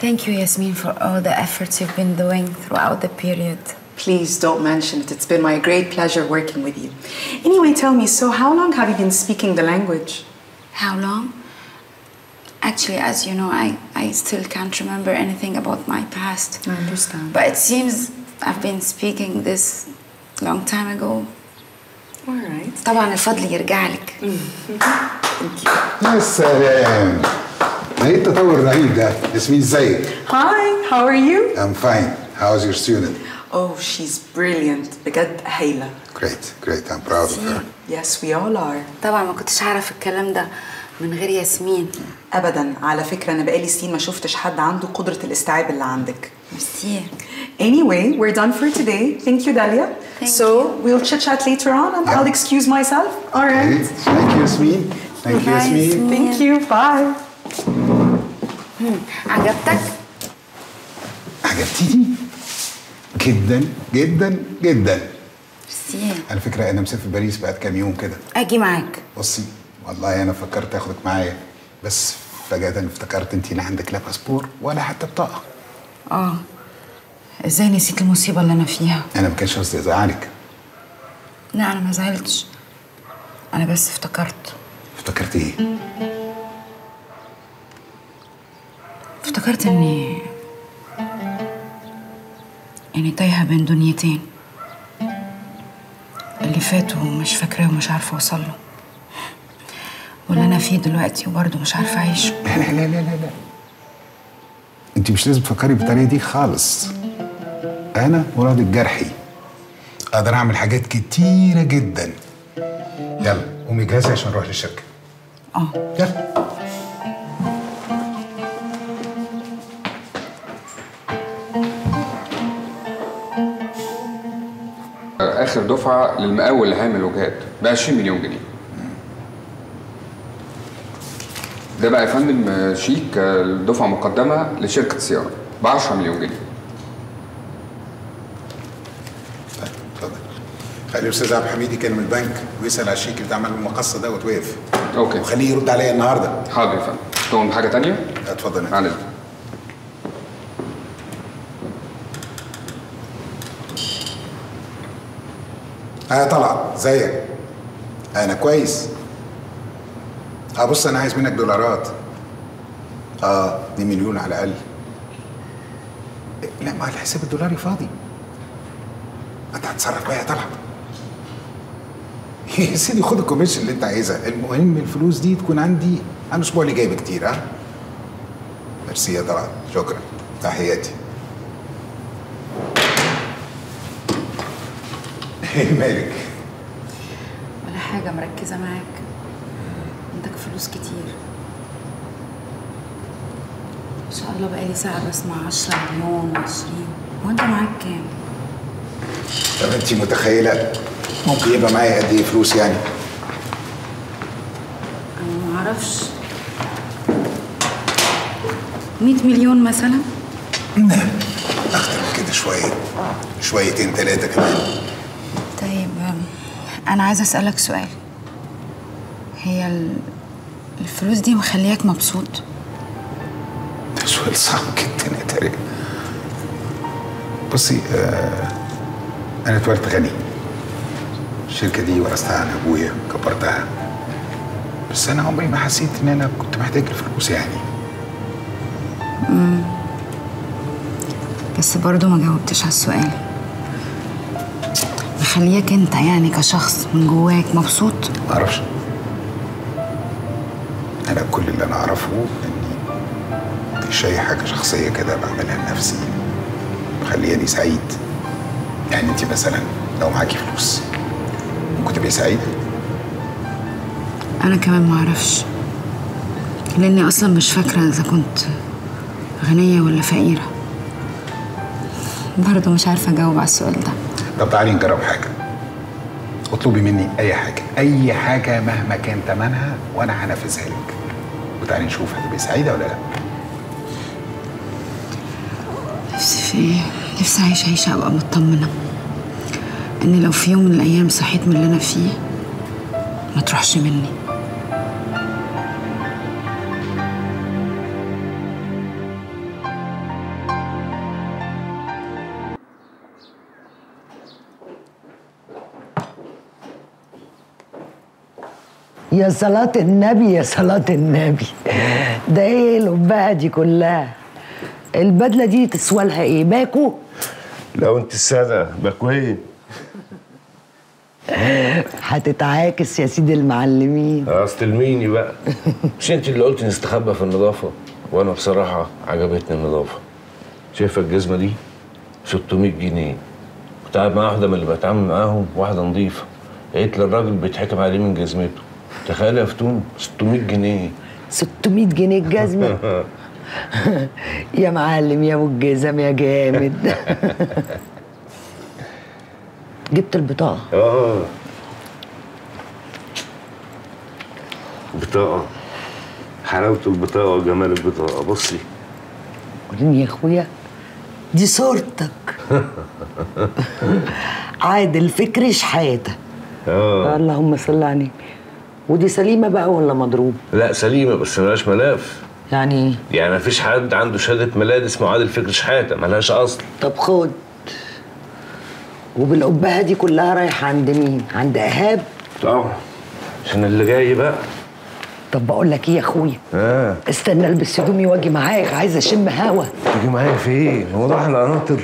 Thank you, Yasmin, for all the efforts you've been doing throughout the period. Please don't mention it. It's been my great pleasure working with you. Anyway, tell me, so how long have you been speaking the language? How long? Actually, as you know, I still can't remember anything about my past. I understand. But it seems I've been speaking this long time ago. All right. طبعا الفضل يرجع لك. Thank you. يا سلام، ايه التطور الرهيب ده؟ ياسمين ازيك؟ Hi, how are you? I'm fine. How's your student? Oh, she's brilliant. بجد هايلة. Great, great. I'm proud of her. Yes, we all are. طبعا ما كنتش هعرف الكلام ده من غير ياسمين. أبدا، على فكرة أنا بقالي سنين ما شفتش حد عنده قدرة الاستيعاب اللي عندك. ميرسي. Anyway, we're done for today. Thank you, Dalia. Thank so you. We'll chit chat later on, and I'll excuse myself. All right. Okay. Thank you, Yasmin. Thank you, Yasmin. Thank you. Bye. عجبتك؟ عجبتني جدا جدا جدا. ميرسي. على فكرة أنا مسافر باريس بعد كام يوم كده. أجي معاك. بصي والله أنا فكرت آخدك معايا، بس فجأة افتكرت أنت لا عندك لا باسبور ولا حتى بطاقة. آه، إزاي نسيت المصيبة اللي أنا فيها؟ أنا ما كانش قصدي أزعلك. لا أنا ما زعلتش، أنا بس افتكرت. افتكرت إيه؟ افتكرت إني تايهة بين دنيتين، اللي فات ومش فاكراه ومش عارفة أوصله، واللي أنا فيه دلوقتي وبرضه مش عارفة أعيشه. لا لا لا لا لا، أنت مش لازم تفكري بالطريقة دي خالص. أنا مراد الجرحي، أقدر أعمل حاجات كتيرة جدا. يلا قومي جهزي عشان نروح للشركة. يلا. آخر دفعة للمقاول اللي هيعمل وجهات ب 20 مليون جنيه. ده بقى يا فندم شيك دفعة مقدمة لشركة صيانة ب 10 مليون جنيه. طيب اتفضل. خلي الأستاذ عبد الحميد يكلم البنك ويسأل على الشيك اللي اتعمل المقصة دوت وقف. okay. وخليه يرد عليا النهارده. حاضر يا فندم. تؤمر بحاجة تانية؟ اتفضل انت. معلش. انا طلعت زيك، انا كويس. بص انا عايز منك دولارات، 2 مليون على الاقل. لا ما الحساب الدولاري فاضي. انت هتتصرف بقى يا طلعت. يا سيدي خد ال commission اللي انت عايزها، المهم الفلوس دي تكون عندي على الاسبوع اللي جاي بكتير. ها ميرسي يا طلعت، شكرا، تحياتي. ايه مالك؟ ولا حاجة، مركزة معاك. عندك فلوس كتير ما شاء الله، بقالي ساعة بسمع 10 مليون و20، وانت معاك كام؟ طب انت متخيلة ممكن يبقى معايا قد ايه فلوس يعني؟ أنا معرفش، 100 مليون مثلا؟ لا أكتر من كده شوية، شويتين تلاتة كمان. طيب أنا عايزة أسألك سؤال، هي الفلوس دي مخلياك مبسوط؟ ده سؤال صعب جدا يا تاريخ. بصي أنا اتولدت غني، الشركة دي ورثتها عن أبويا، كبرتها، بس أنا عمري ما حسيت إن أنا كنت محتاج الفلوس يعني. بس برضو ما جاوبتش على السؤال. مخلياك انت يعني كشخص من جواك مبسوط؟ معرفش، أنا كل اللي أنا أعرفه إني مفيش أي حاجة شخصية كده بعملها لنفسي مخلياني سعيد. يعني أنت مثلا لو معاكي فلوس ممكن تبقي سعيدة؟ أنا كمان معرفش، لأني أصلا مش فاكرة إذا كنت غنية ولا فقيرة. برضه مش عارفة أجاوب على السؤال ده. طب تعالي نجرب حاجة. اطلبي مني أي حاجة، أي حاجة مهما كان تمنها وأنا هنفذها لك. وتعالي نشوف هتبقي سعيدة ولا لأ. نفسي في إيه؟ نفسي أعيش عيشة أبقى مطمنة إن لو في يوم من الأيام صحيت من اللي أنا فيه ما تروحش مني. يا صلاة النبي يا صلاة النبي، ده ايه القبعة دي كلها؟ البدلة دي تسوى لها ايه؟ باكو؟ لو انت السادة باكوين. هتتعاكس يا سيدي المعلمين. استلميني بقى. مش انت اللي قلت نستخبى في النظافة؟ وانا بصراحة عجبتني النظافة. شايفة الجزمة دي؟ 600 جنيه. كنت قاعد مع واحدة من اللي بتعامل معاهم، واحدة نظيفة. لقيت للراجل بيتحكم عليه من جزمته. تخيل يا فتون، 600 جنيه. 600 جنيه الجزمة؟ يا معلم يا ابو الجزم يا جامد. جبت البطاقة؟ اه بطاقة، حلاوة البطاقة وجمال البطاقة. بصي قوليني يا اخويا، دي صورتك. عادل فكري شحاتة. اللهم صل على النبي. ودي سليمة بقى ولا مضروب؟ لا سليمة، بس ملهاش ملف. يعني ايه؟ يعني مفيش حد عنده شهادة ميلاد اسمه عادل فكري شحاتة، ملهاش أصل. طب خد. وبالقبهة دي كلها رايحة عند مين؟ عند إيهاب؟ طبعا، عشان اللي جاي بقى. طب بقول لك ايه يا اخويا؟ استنى البس هدومي واجي معاك، عايزه اشم هوا. تيجي معايا فين؟ هو راح القناطر؟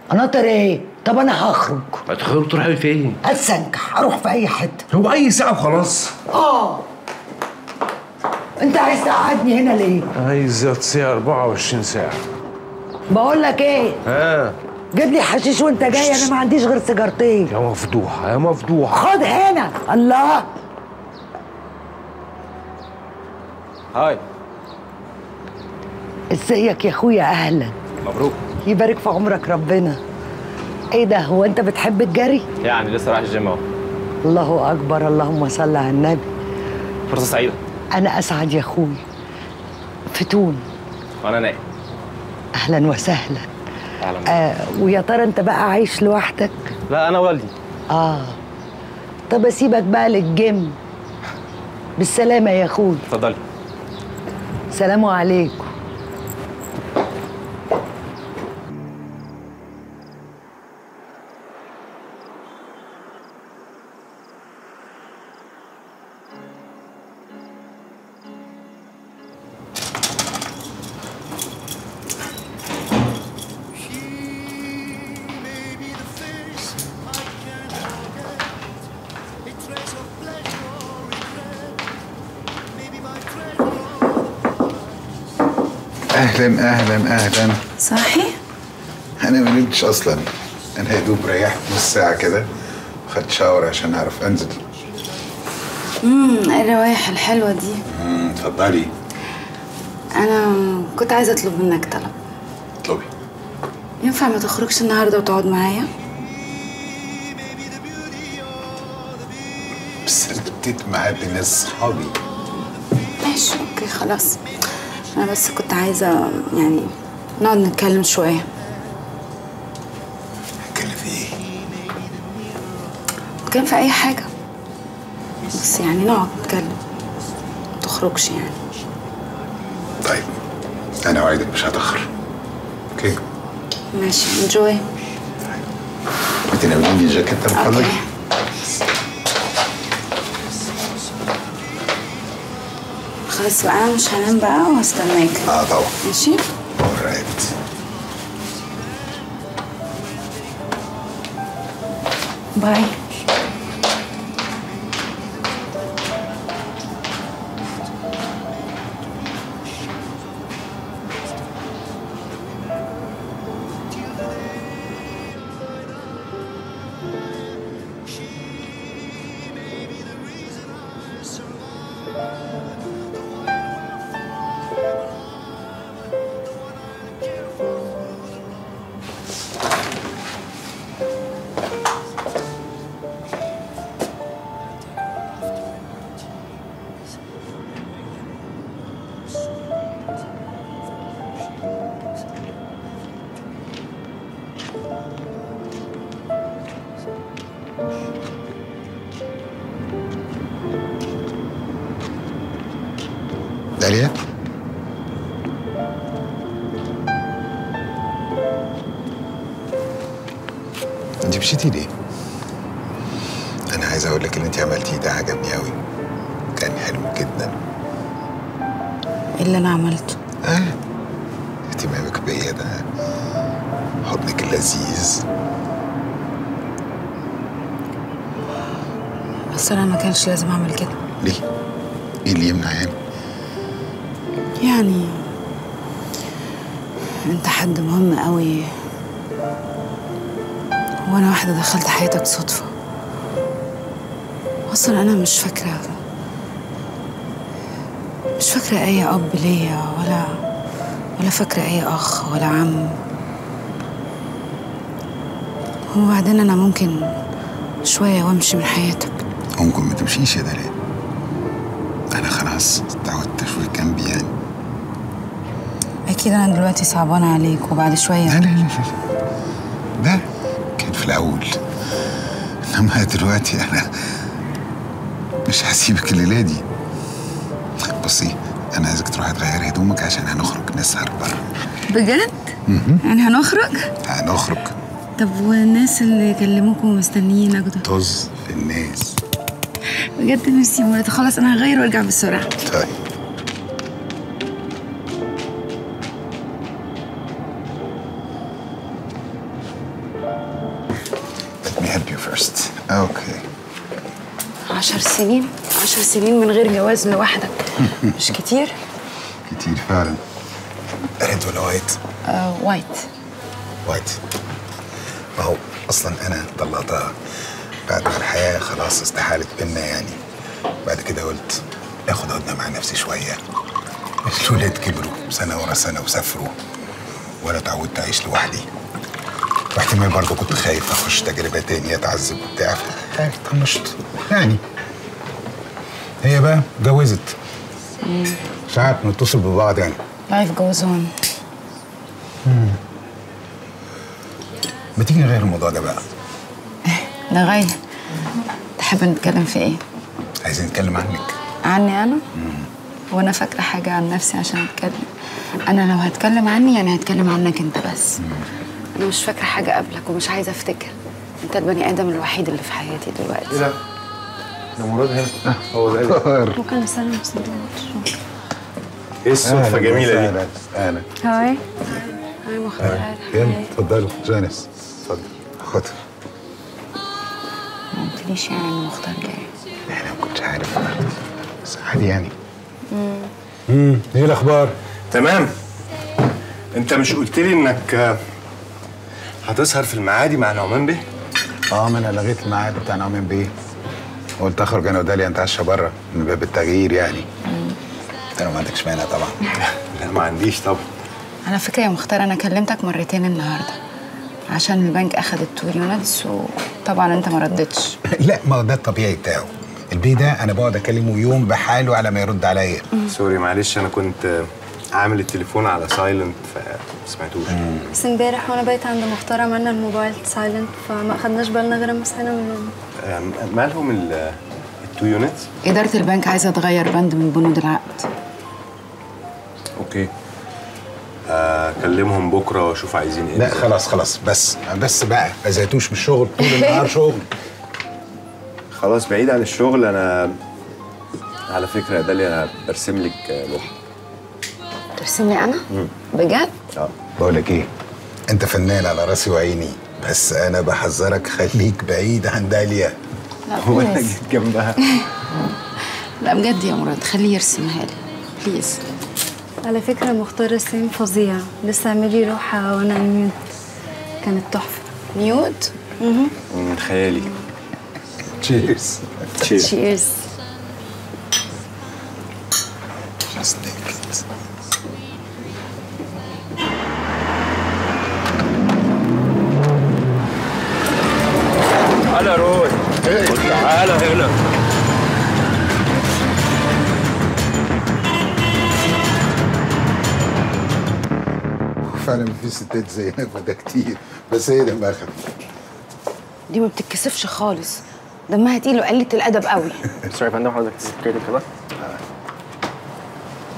قناطر ايه؟ طب انا هخرج. هتخرج تروحي فين؟ هتسنكح، اروح في اي حتة. هو اي ساعة وخلاص؟ انت عايز تقعدني هنا ليه؟ عايز اتصيع 24 ساعة. بقول لك ايه؟ جيب لي حشيش وانت جاي، انا ما عنديش غير سيجارتين. يا مفضوحه يا مفضوحه. خد هنا. الله. هاي، ازيك يا اخويا؟ اهلا. مبروك. يبارك في عمرك ربنا. ايه ده، هو انت بتحب الجري؟ يعني لسه رايح الجيم اهو. الله اكبر، اللهم صل على النبي. فرصة سعيدة. انا اسعد يا اخويا. فتون. وانا نائم. اهلا وسهلا. اهلا. ويا ترى انت بقى عايش لوحدك؟ لا، انا والدي. طب اسيبك بقى للجيم. بالسلامة يا اخويا. اتفضلي. سلام عليكم. اهلا اهلا اهلا. صاحي؟ انا ما نمتش اصلا، انا يا دوب ريحت نص ساعة كده وخدت شاور عشان اعرف انزل. ايه الروايح الحلوة دي؟ اتفضلي. انا كنت عايزه اطلب منك طلب. اطلبي. ينفع ما تخرجش النهارده وتقعد معايا؟ بس انا اديت ميعاد لناس صحابي. ماشي okay خلاص، أنا بس كنت عايزة يعني نقعد نتكلم شوية. نتكلم في إيه؟ نتكلم في أي حاجة، بس يعني نقعد نتكلم، ما تخرجش يعني. طيب أنا أوعدك مش هتأخر. okay؟ ماشي، enjoy. طيب بتناوليني الجاكيت من فضلك؟ خلاص بقى أنا مش هنام بقى وهستناك. طبعا. ماشي؟ alright. bye. داليا؟ انت مشيتي ليه؟ انا عايز اقول لك اللي انت عملتيه ده عجبني قوي. جدا. ايه اللي انا عملته؟ اهتمامك بيا ده، حضنك اللذيذ. بس انا ما كانش لازم اعمل كده. ليه؟ ايه اللي يمنع يعني؟ يعني انت حد مهم قوي، وانا واحدة دخلت حياتك صدفة. اصلا انا مش فاكره اي اب ليا، ولا فاكره اي اخ ولا عم. وبعدين انا ممكن شوية وامشي من حياتك. ممكن ما تمشيش يا دلال، انا خلاص اتعودت اشوفك جنبي يعني. اكيد انا دلوقتي صعبانه عليك، وبعد شوية. لا لا لا ده كان في الاول، انما دلوقتي انا مش هسيبك الليلة دي. بصي، انا عايزك تروحي تغيري هدومك عشان هنخرج نسهر بره. بجد؟ يعني هنخرج؟ هنخرج. طب والناس اللي كلموك ومستنيينك ده؟ طز في الناس. بجد ميرسي مرات. خلاص انا هغير وارجع بسرعة. طيب. Let me help you first. Okay. 10 سنين، 10 سنين من غير جواز لوحدك، مش كتير؟ كتير فعلا. red ولا white؟ white. white. ما هو اصلا انا طلقتها بعد ما الحياة خلاص استحالت بينا يعني. بعد كده قلت اخد هدنة مع نفسي شوية. الولاد كبروا سنة ورا سنة وسافروا، وانا اتعودت اعيش لوحدي. واحتمال برضه كنت خايف اخش تجربه تانية اتعذب وبتاع، طنشت يعني. هي بقى اتجوزت. ساعات نتصل ببعض يعني. Life goes on. ما تيجي نغير الموضوع ده بقى؟ نغير. تحب نتكلم في ايه؟ عايزين نتكلم عنك. عني انا؟ وانا فاكره حاجة عن نفسي عشان اتكلم؟ انا لو هتكلم عني يعني هتكلم عنك انت بس. انا مش فاكره حاجة قبلك ومش عايزه افتكر. انت البني ادم الوحيد اللي في حياتي دلوقتي. ايه ده؟ ده مراد هنا. هو ده. ممكن اسلم بس. ايه الصدفة الجميلة دي؟ اهلا. hi. hi مختار. يلا اتفضلوا. جانس اتفضل. خد. ما قلتليش يعني ان مختار جاي. انا ما كنتش عارف بس عادي يعني. ايه الاخبار؟ تمام. انت مش قلت لي انك هتسهر في المعادي مع نعمان بيه؟ ما انا لغيت الميعاد بتاع نعمان بيه. قلت اخرج انا وداليا نتعشى بره من باب التغيير يعني. انت لو ما عندكش مانع طبعا. لا ما عنديش طبعا. على فكرة يا مختار، انا كلمتك مرتين النهارده عشان البنك اخد ال 2 units، وطبعا انت ما ردتش. لا ما هو ده الطبيعي بتاعه. البيه ده انا بقعد اكلمه يوم بحاله على ما يرد عليا. sorry معلش، انا كنت عامل التليفون على silent فما سمعتوش. بس امبارح وانا بايته عند مختار عملنا الموبايل silent، فما اخدناش بالنا غير لما صحينا من النوم. مالهم ال 2 units؟ ادارة البنك عايزه تغير بند من بنود العقد. okay، اكلمهم بكره واشوف عايزين ايه. لا خلاص خلاص، بس بقى ما زهقتوش من الشغل طول النهار شغل. خلاص بعيد عن الشغل. انا على فكرة يا داليا انا برسم لك لوحة. ترسم لي انا؟ بجد؟ بقول لك ايه، انت فنان على راسي وعيني، بس انا بحذرك خليك بعيد عن داليا. لا هو انا جيت جنبها. لا بجد يا مراد خليه يرسمها لي please. على فكرة مختار رسام فظيع، لسه عامل لي لوحة وانا nude، كانت تحفة. nude؟ من خيالي. Cheers. Cheers. تعالى يا روي، تعالى هنا. فعلا في ستات زي نجوى ده كتير، بس هي دمها خفيف. دي ما بتتكسفش خالص، دمها تقيل وقلة الأدب قوي. sorry يا فندم، حضرتك تذكرتك كده.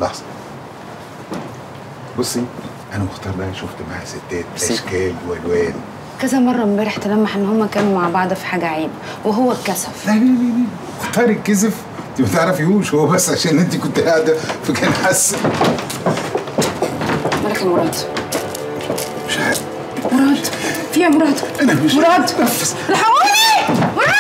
لحظة. بصي، أنا مختار ده شفت معاه ستات أشكال وألوان. كذا مرة امبارح تلمح إن هما كانوا مع بعض في حاجة عيب، وهو اتكسف. لا لا لا، مختار اتكسف؟ انت ما تعرفيهوش، هو بس عشان انت كنت قاعدة فكان حاسس. مالك يا مراد؟ مش عارف. مراد، في يا مراد؟ انا مش مراد الحقوني! مراد!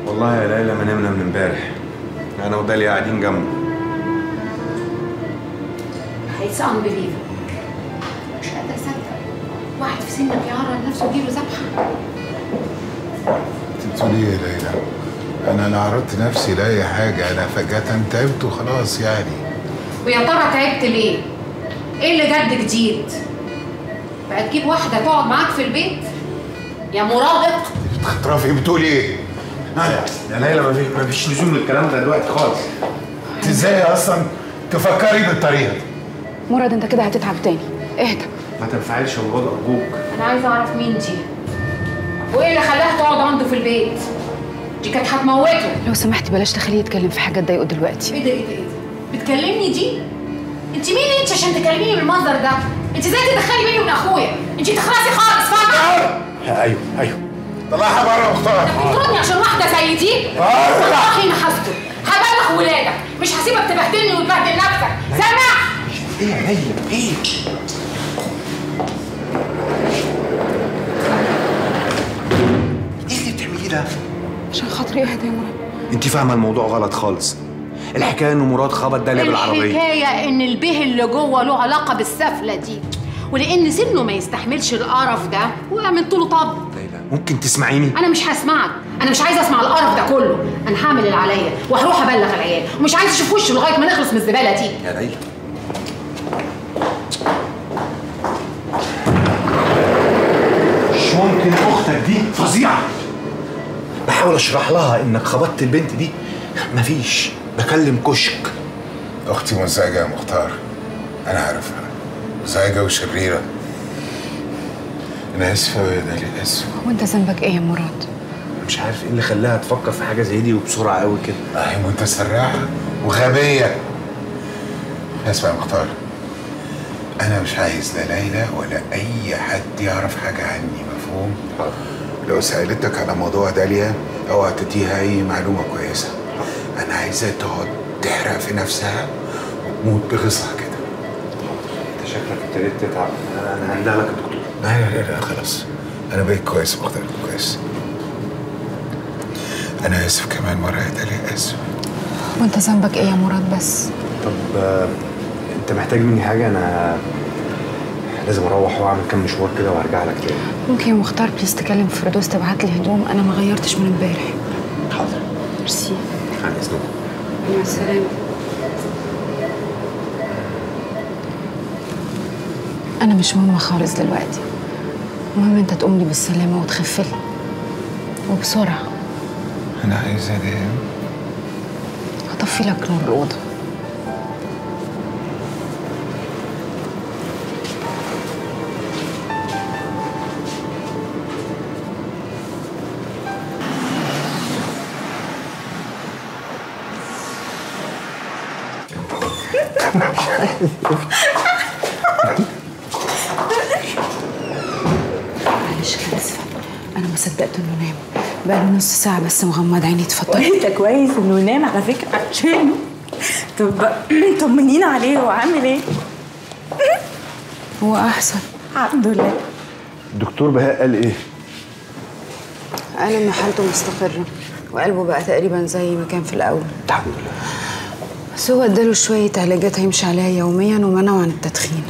والله يا ليلى ما نمنا من امبارح، انا وداليا قاعدين جنبه. It's unbelievable. مش قادرة اصدق واحد في سنك يعرض نفسه يجيله ذبحة. انت بتقولي ايه يا ليلى؟ انا لا عرضت نفسي لاي حاجة، انا فجأة تعبت وخلاص يعني. ويا ترى تعبت ليه؟ ايه اللي جد جديد؟ بقى تجيب واحدة تقعد معاك في البيت؟ يا مراهق. بتخطرفي بتقولي ايه؟ يا ليلى ما فيش لزوم للكلام ده دلوقتي خالص. انت ازاي اصلا تفكري بالطريقة دي؟ مراد انت كده هتتعب تاني، اهدى. ما تنفعلش يا مراد ارجوك. انا عايزه اعرف مين دي؟ وايه اللي خلاها تقعد عنده في البيت؟ دي كانت هتموته. لو سمحتي بلاش تخليه يتكلم في حاجة تضايقه دلوقتي. ايه ده ايه ده ايه ده؟ بتكلمني دي؟ انت مين انت عشان تكلميني بالمنظر ده؟ انت ازاي تدخلي بيني وبين اخويا؟ انت تخلصي خالص فاهمه؟ ايوه ايوه طلعها بره مختار. انت بتطردني عشان واحدة زي دي؟ والله ما هسكت، هبلغ ولادك، مش هسيبك تبهدلني وتبهدل نفسك، سامع؟ ايه يا ليلى؟ ايه؟ ايه اللي بتعمليه ده؟ عشان خاطري اهدى يا مراد. انت فاهمه الموضوع غلط خالص. الحكاية ان مراد خبط داليا بالعربية. الحكاية ان البه اللي جوه له علاقة بالسفله دي، ولان سنة ما يستحملش القرف ده وعملت له طب. ليلى ممكن تسمعيني؟ انا مش هسمعك، انا مش عايزه اسمع القرف ده كله، انا هعمل اللي عليا وهروح ابلغ العيال، ومش عايزه اشوف وشه لغاية ما نخلص من الزبالة دي. يا ليلى مش ممكن، اختك دي فظيعة. بحاول اشرح لها انك خبطت البنت دي، مفيش. بكلم كشك. اختي مزعجة يا مختار، انا عارفها مزعجة وشريره. انا اسف يا داليا، اسف. وانت ذنبك ايه يا مراد؟ مش عارف ايه اللي خلاها تفكر في حاجة زي دي وبسرعة قوي كده. اهي متسرعه وغبيه. اسمع يا مختار، انا مش عايز لا ليلى ولا اي حد يعرف حاجة عني، مفهوم؟ حاضر. لو سالتك على موضوع داليا اوعى تديها اي معلومة كويسة. انا عايزاها تقعد تحرق في نفسها وتموت بغيظها كده. انت شكلك ابتديت تتعب، انا هندهلك الدكتور. لا لا لا خلاص، انا بقيت كويس مختار، كويس. انا اسف كمان مرة يا داليا، اسف. وانت ذنبك ايه يا مراد بس؟ طب انت محتاج مني حاجة؟ انا لازم اروح واعمل كام مشوار كده وارجع لك تاني. ممكن يا مختار please تكلم فردوس تبعت لي هدوم؟ انا ما غيرتش من امبارح. حاضر. ميرسي. عن اذنكم. مع السلامة. انا مش مهمة خالص دلوقتي، المهم انت تقوم لي بالسلامة وتخف لي وبسرعة. انا عايز انام. هطفي لك نور الاوضة. معلش انا اسفه، انا ما صدقت انه نام، بقاله نص ساعة بس مغمض عيني. اتفضلي. وانت كويس انه نام على فكرة عشانه. طب طمنينا عليه، هو عامل ايه؟ هو احسن الحمد لله. الدكتور بهاء قال ايه؟ قال ان حالته مستقره وقلبه بقى تقريبا زي ما كان في الاول. الحمد لله. بس هو اداله شوية علاجات هيمشي عليها يوميا ومنعه عن التدخين.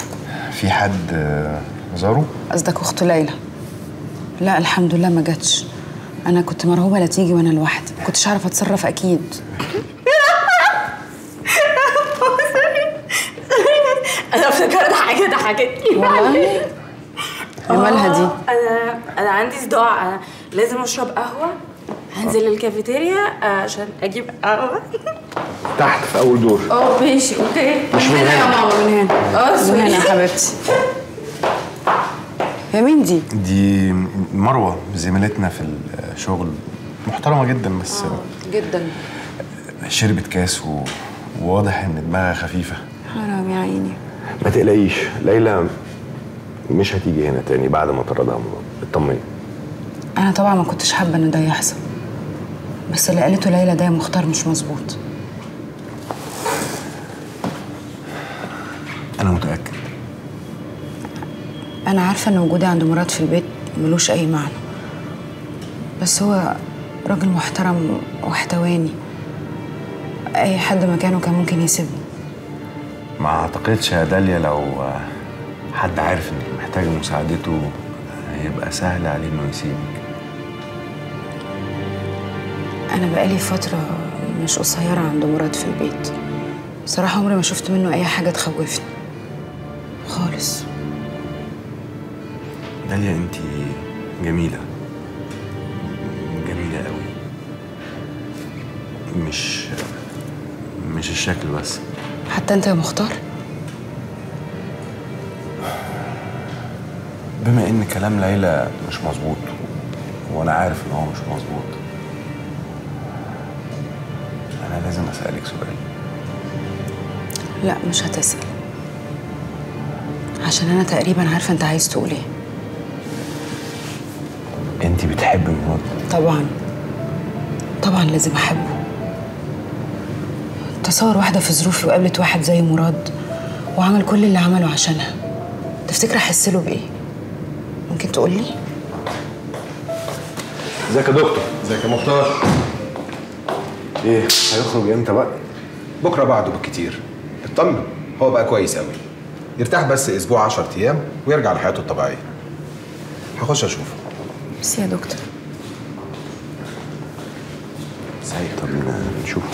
في حد زاره؟ قصدك اخته ليلى؟ لا الحمد لله ما جاتش. انا كنت مرعوبه لا تيجي وانا لوحدي، ما كنتش عارفه اتصرف اكيد. انا افتكرت حاجة ضحكتني والله. مالها دي؟ انا عندي صداع، انا لازم اشرب قهوة. هنزل الكافيتيريا عشان اجيب قهوة. تحت في اول دور. ماشي okay. مش من هنا يا ماما، من هنا. من هنا يا حبيبتي. يا مين دي؟ دي مروه زميلتنا في الشغل، محترمه جدا بس جدا. شربت كاس وواضح ان دماغها خفيفة. حرام يا عيني. ما تقلقيش، ليلى مش هتيجي هنا تاني بعد ما طردها مراد، اطمني. انا طبعا ما كنتش حابة ان ده يحصل، بس اللي قالته ليلى ده يا مختار مش مظبوط. أنا متأكد. أنا عارفة إن وجودي عند مراد في البيت ملوش أي معنى، بس هو راجل محترم واحتواني. أي حد مكانه كان ممكن يسيبني. ما أعتقدش يا داليا لو حد عارف إنك محتاجة مساعدته هيبقى سهل عليه إنه يسيبك. أنا بقالي فترة مش قصيرة عند مراد في البيت. بصراحة عمري ما شفت منه أي حاجة تخوفني خالص. داليا أنتي جميلة، جميلة قوي. مش الشكل بس. حتى أنت يا مختار؟ بما إن كلام ليلى مش مظبوط، وأنا عارف إن هو مش مظبوط، أنا لازم أسألك سؤال. لا مش هتسأل، عشان أنا تقريبا عارفة أنت عايز تقول إيه. أنت بتحبي مراد؟ طبعا طبعا لازم أحبه. تصور واحدة في ظروفي وقابلت واحد زي مراد وعمل كل اللي عمله عشانها، تفتكر أحس له بإيه؟ ممكن تقول لي؟ ازيك يا دكتور؟ ازيك يا مختار؟ إيه هيخرج إمتى بقى؟ بكرة بعده بالكتير. اطمن، هو بقى كويس قوي. يرتاح بس اسبوع 10 ايام ويرجع لحياته الطبيعية. هخش اشوفه. بس يا دكتور. صحيح. طب نشوفه.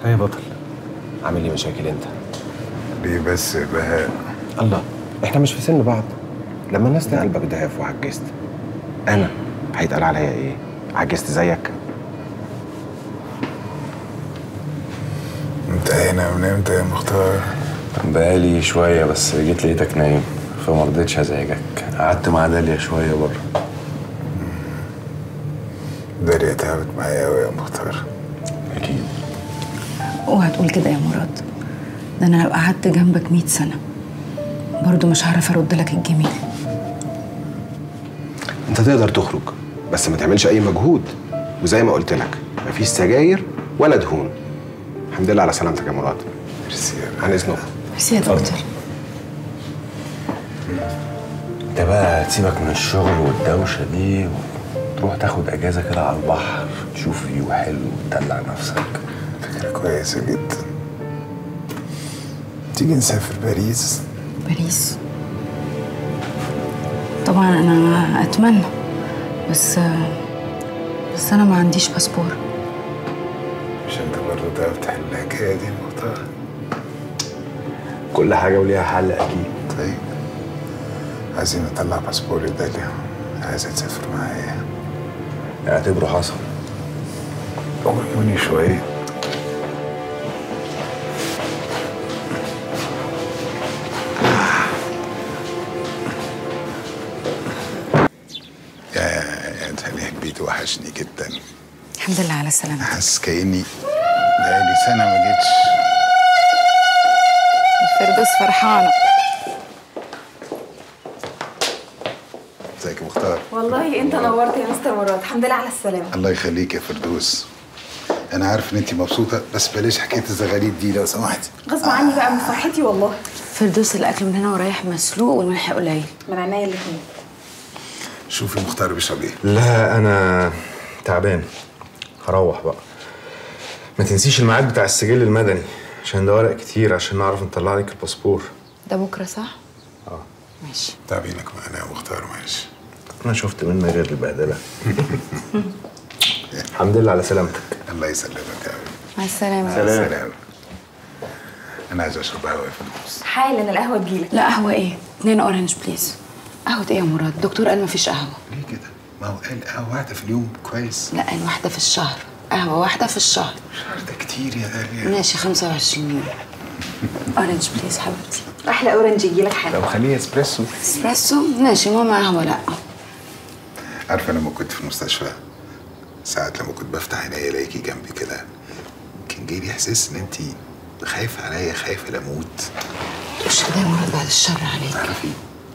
يا بطل، عامل لي مشاكل انت؟ ليه بس يا بهاء؟ الله، احنا مش في سن بعض. لما الناس تلاقي قلبك ضعف وعجزت، انا هيتقال عليا ايه؟ عجزت زيك؟ انت هنا من امتى يا مختار؟ بقالي شوية، بس جيت لقيتك نايم فما رضيتش ازعجك، قعدت مع داليا شوية بره. داليا تعبت معايا قوي يا مختار. اكيد. اوعى تقول كده يا مراد، ده انا لو قعدت جنبك 100 سنة برضه مش هعرف ارد لك الجميل. انت تقدر تخرج بس ما تعملش اي مجهود، وزي ما قلت لك مفيش سجاير ولا دهون. الحمد لله على سلامتك يا مراد. ميرسي. عن اذنكم. ميرسي يا دكتور. انت بقى تسيبك من الشغل والدوشه دي وتروح تاخد اجازه كده على البحر، تشوف view حلو وتدلع نفسك. فكرة كويسة جدا. تيجي نسافر باريس؟ باريس؟ طبعا انا اتمنى، بس انا ما عنديش باسبور. مش انت برضه تعرف تحل الحكاية دي يا مختار؟ كل حاجة وليها حل اكيد. طيب عايزين نطلع باسبور لداليا، عايزه تسافر معايا. اعتبره حصل. قوموني شوية. يا داليا البيت وحشني جدا. الحمد لله على سلامتك. حاسس كأني بقالي سنة ما جيتش. الفردوس فرحانة. ازيك يا مختار؟ والله انت نورت يا مستر مراد، الحمد لله على السلامة. الله يخليك يا فردوس. أنا عارف إن أنت مبسوطة، بس بلاش حكاية الزغاليد دي لو سمحتي. غصب عني بقى من فرحتي والله. فردوس الأكل من هنا ورايح مسلوق والملح قليل. من عينيا الاتنين. شوفي مختار بيشرب ايه؟ لا أنا تعبان، هروح بقى. ما تنسيش الميعاد بتاع السجل المدني عشان ده ورق كتير عشان نعرف نطلع لك الباسبور. ده بكره صح؟ اه ماشي. تعبينك معانا يا مختار، معلش. انا شفت منك غير البهدله. الحمد لله على سلامتك. الله يسلمك يا حبيبي. مع السلامة. سلام. انا عايز اشرب قهوة يا فردوس. حالا القهوة تجيلك. لا قهوة ايه؟ 2 orange please. قهوة ايه يا مراد؟ الدكتور قال مفيش قهوة. ليه كده؟ ما هو قال قهوة واحدة في اليوم كويس. لا قال واحدة في الشهر، قهوة واحدة في الشهر. الشهر ده كتير يا داليا. ماشي 25 يوم. orange please حبيبتي. احلى orange يجيلك حالا. لو خليه اسبريسو. اسبريسو ماشي، ماما قهوة لا. عارفه لما كنت في المستشفى ساعات لما كنت بفتح عينيا الاقيكي جنبي كده، كان جايلي احساس ان انت خايفة عليا، خايفة لا اموت. تقولش كده يا مراد، بعد الشر عليك. تعرفي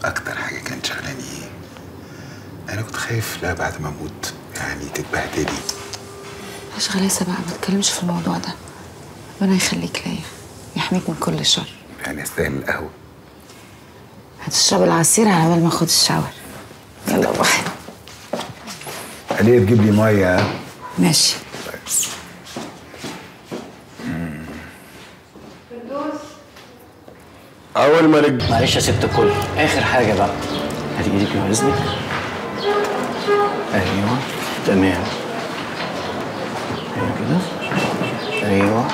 اكتر حاجة كانت شغلاني ايه؟ انا كنت خايف لا بعد ما اموت يعني تتبهدلي. بلاش غلاسه بقى، ما تتكلمش في الموضوع ده. ربنا يخليك ليا، يحميك من كل شر. يعني استاهل القهوة. هتشرب العصير على بال ما اخد الشاور. يلا باي. ليه تجيب لي مية؟ ماشي. طيب. اول ما رج معلش يا ست الكل، اخر حاجة بقى. هاتي ايدك من اذنك. ايوه تمام. ايوه كده. ايوه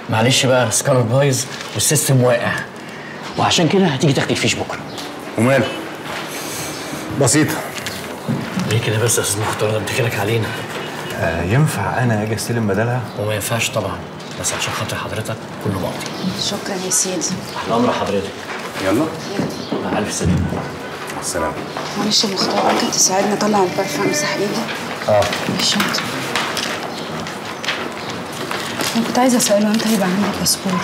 معلش بقى، السكانر بايظ وال system واقع، وعشان كده هتيجي تاخدي الفيش بكره. وماله؟ بسيطة. ليه كده بس يا استاذ مختار؟ ده بتخيلك علينا. ينفع انا اجي استلم بدلها؟ وما ينفعش طبعا، بس عشان خاطر حضرتك كله مقضي. شكرا يا سيدي. تحت امر حضرتك. يلا مع الف سلامه. مع السلامة. معلش يا مختار، ممكن تساعدني اطلع البرفان امسح ايدي؟ اه الشنطة. انا كنت عايزه اساله امتى هيبقى عندك باسبور؟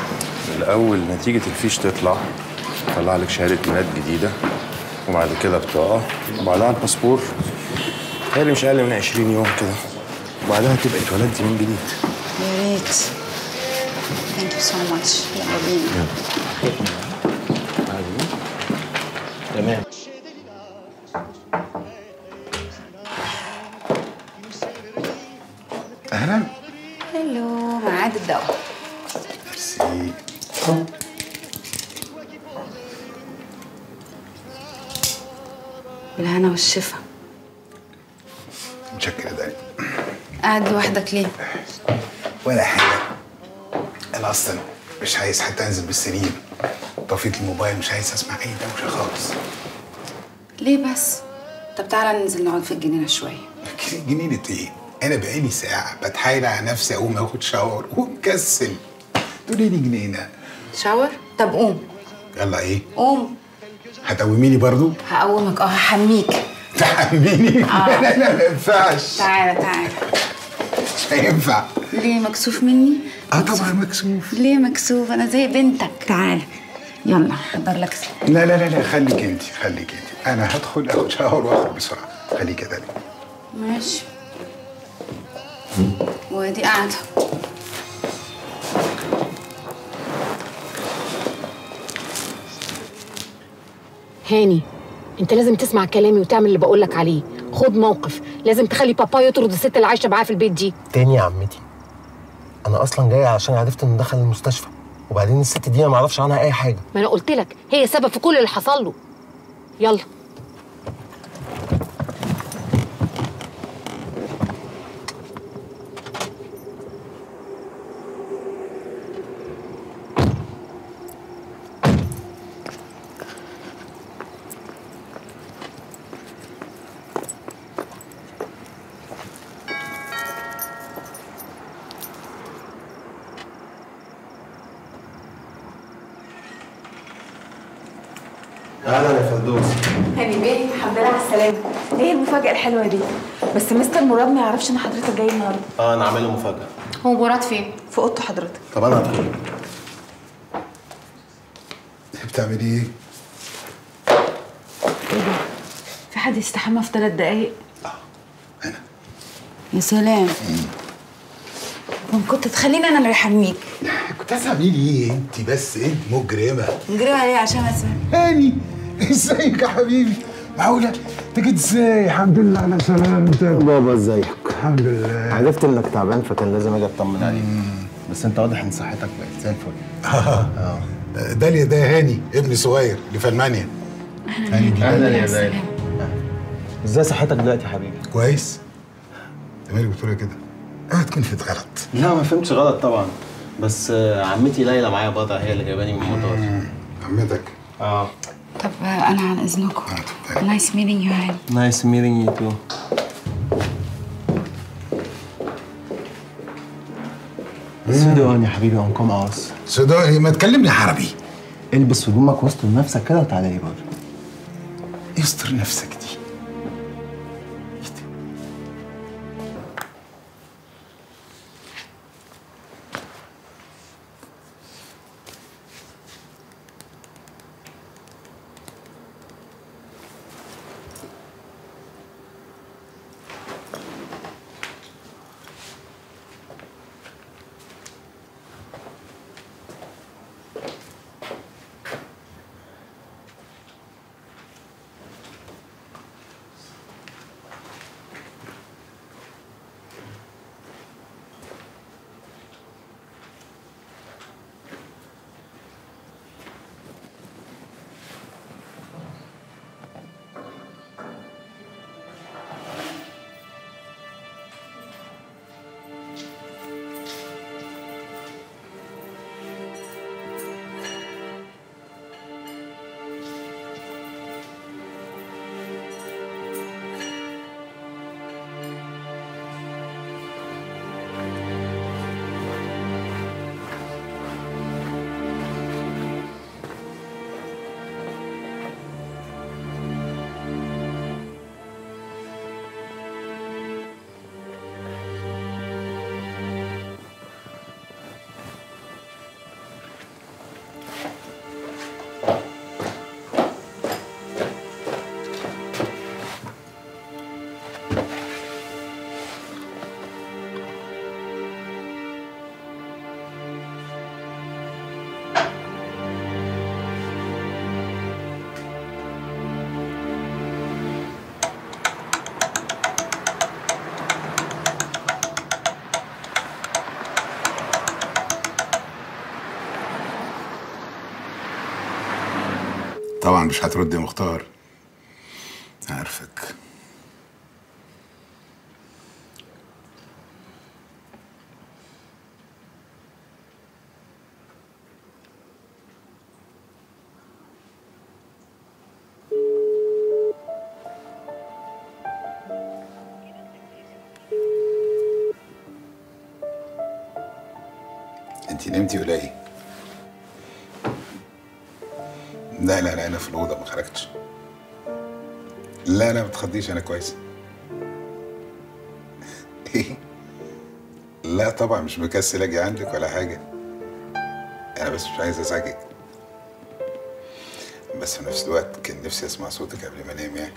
الاول نتيجة الفيش تطلع، طلع لك شهادة ميلاد جديدة، وبعد كده بطاقة، وبعدها الباسبور. تهيألي مش اقل من 20 يوم كده، وبعدها تبقى اتولدتي من جديد. يا ريت. Thank you so much. يلا بينا. تمام. اهلا. hello، ميعاد الدواء. ميرسي. بالهنا والشفا. متشكر يا داليا. قاعد لوحدك ليه؟ ولا حاجة، أنا أصلا مش عايز حتى أنزل بالسرير. طفيت الموبايل، مش عايز أسمع أي دوشة خالص. ليه بس؟ طب تعالى ننزل نقعد في الجنينة شوية. جنينة ايه؟ انا بقالي ساعة بتحايل على نفسي اقوم اخد shower ومكسل. تقولي لي جنينة. shower؟ طب قوم. يلا ايه؟ قوم. هتقوميني برضو؟ هقومك، هحميك. تحميني؟ لا لا لا ما ينفعش. تعالى تعالى. مش هينفع. ليه مكسوف مني؟ طبعا مكسوف. ليه مكسوف؟ انا زي بنتك. تعالى يلا حضر لك. لا لا لا لا خليك انت، خليك انت، انا هدخل اخد شاور واخرج بسرعة. خليك يا داليا. ماشي. وادي قاعدة. هاني انت لازم تسمع كلامي وتعمل اللي بقولك عليه. خد موقف، لازم تخلي بابا يطرد الست اللي عايشه معاه في البيت دي. تاني يا عمتي، انا اصلا جاي عشان عرفت انه دخل المستشفى، وبعدين الست دي انا ما اعرفش عنها اي حاجة. ما انا قلت لك هي سبب في كل اللي حصل له. يلا. اهلا يا فردوس. هاني بيه، الحمد لله على السلامة. ايه المفاجأة الحلوة دي؟ بس مستر مراد ما يعرفش ان حضرتك جاي النهارده. انا عامل له مفاجأة. هو مراد فين؟ في اوضته حضرتك. طب انا هدخل. بتعملي ايه؟ ايه ده؟ في حد يستحمى في 3 دقايق؟ انا. يا سلام. كنت تخليني انا اللي احميك. كنت عايزه اعملي ايه انت بس؟ انت مجرمه. مجرمه ليه؟ عشان اسمع. هاني ازيك يا حبيبي؟ معقولة؟ انت جيت ازاي؟ الحمد لله على سلامتك. بابا ازيك؟ الحمد لله. عرفت انك تعبان فكان لازم اجي اطمن عليك. بس انت واضح ان صحتك بقت زي الفل. داليا ده هاني ابني صغير اللي في المانيا. اهلا يا داليا. ازاي صحتك دلوقتي يا حبيبي؟ كويس. انت مالك بتقول كده؟ اوعى تكون فهمت غلط. لا ما فهمتش غلط طبعا، بس عمتي ليلى معايا بضع، هي اللي جايباني من المطار. عمتك؟ طب انا عن اذنكم. Nice meeting you هاني. Nice meeting you too. سودان يا حبيبي، ankommen aus. سودان؟ ما تكلمني عربي. البس هدومك واستر نفسك كده وتعالى لي بره. استر نفسك دي. طبعا مش هترد يا مختار، عارفك. انت نمتي ولا ايه؟ لا لا لا، انا في الاوضة ما خرجتش. لا لا ما تخضيش، انا كويس. ايه؟ لا طبعا مش مكسل اجي عندك ولا حاجة، انا بس مش عايز ازعجك، بس في نفس الوقت كان نفسي اسمع صوتك قبل ما انام يعني.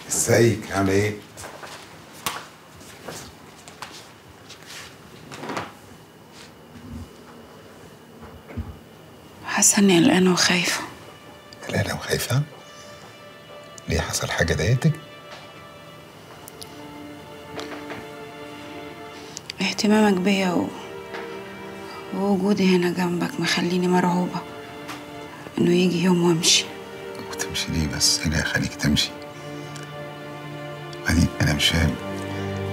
ازيك؟ عامله ايه؟ حاسه اني قلقانة وخايفة. قلقانة وخايفة؟ ليه، حصل حاجة ضايقتك؟ اهتمامك بيا ووجودي هنا جنبك مخليني مرعوبه انه يجي يوم وامشي. وتمشي ليه بس؟ ايه اللي هيخليك تمشي؟ بعدين انا مش فاهم،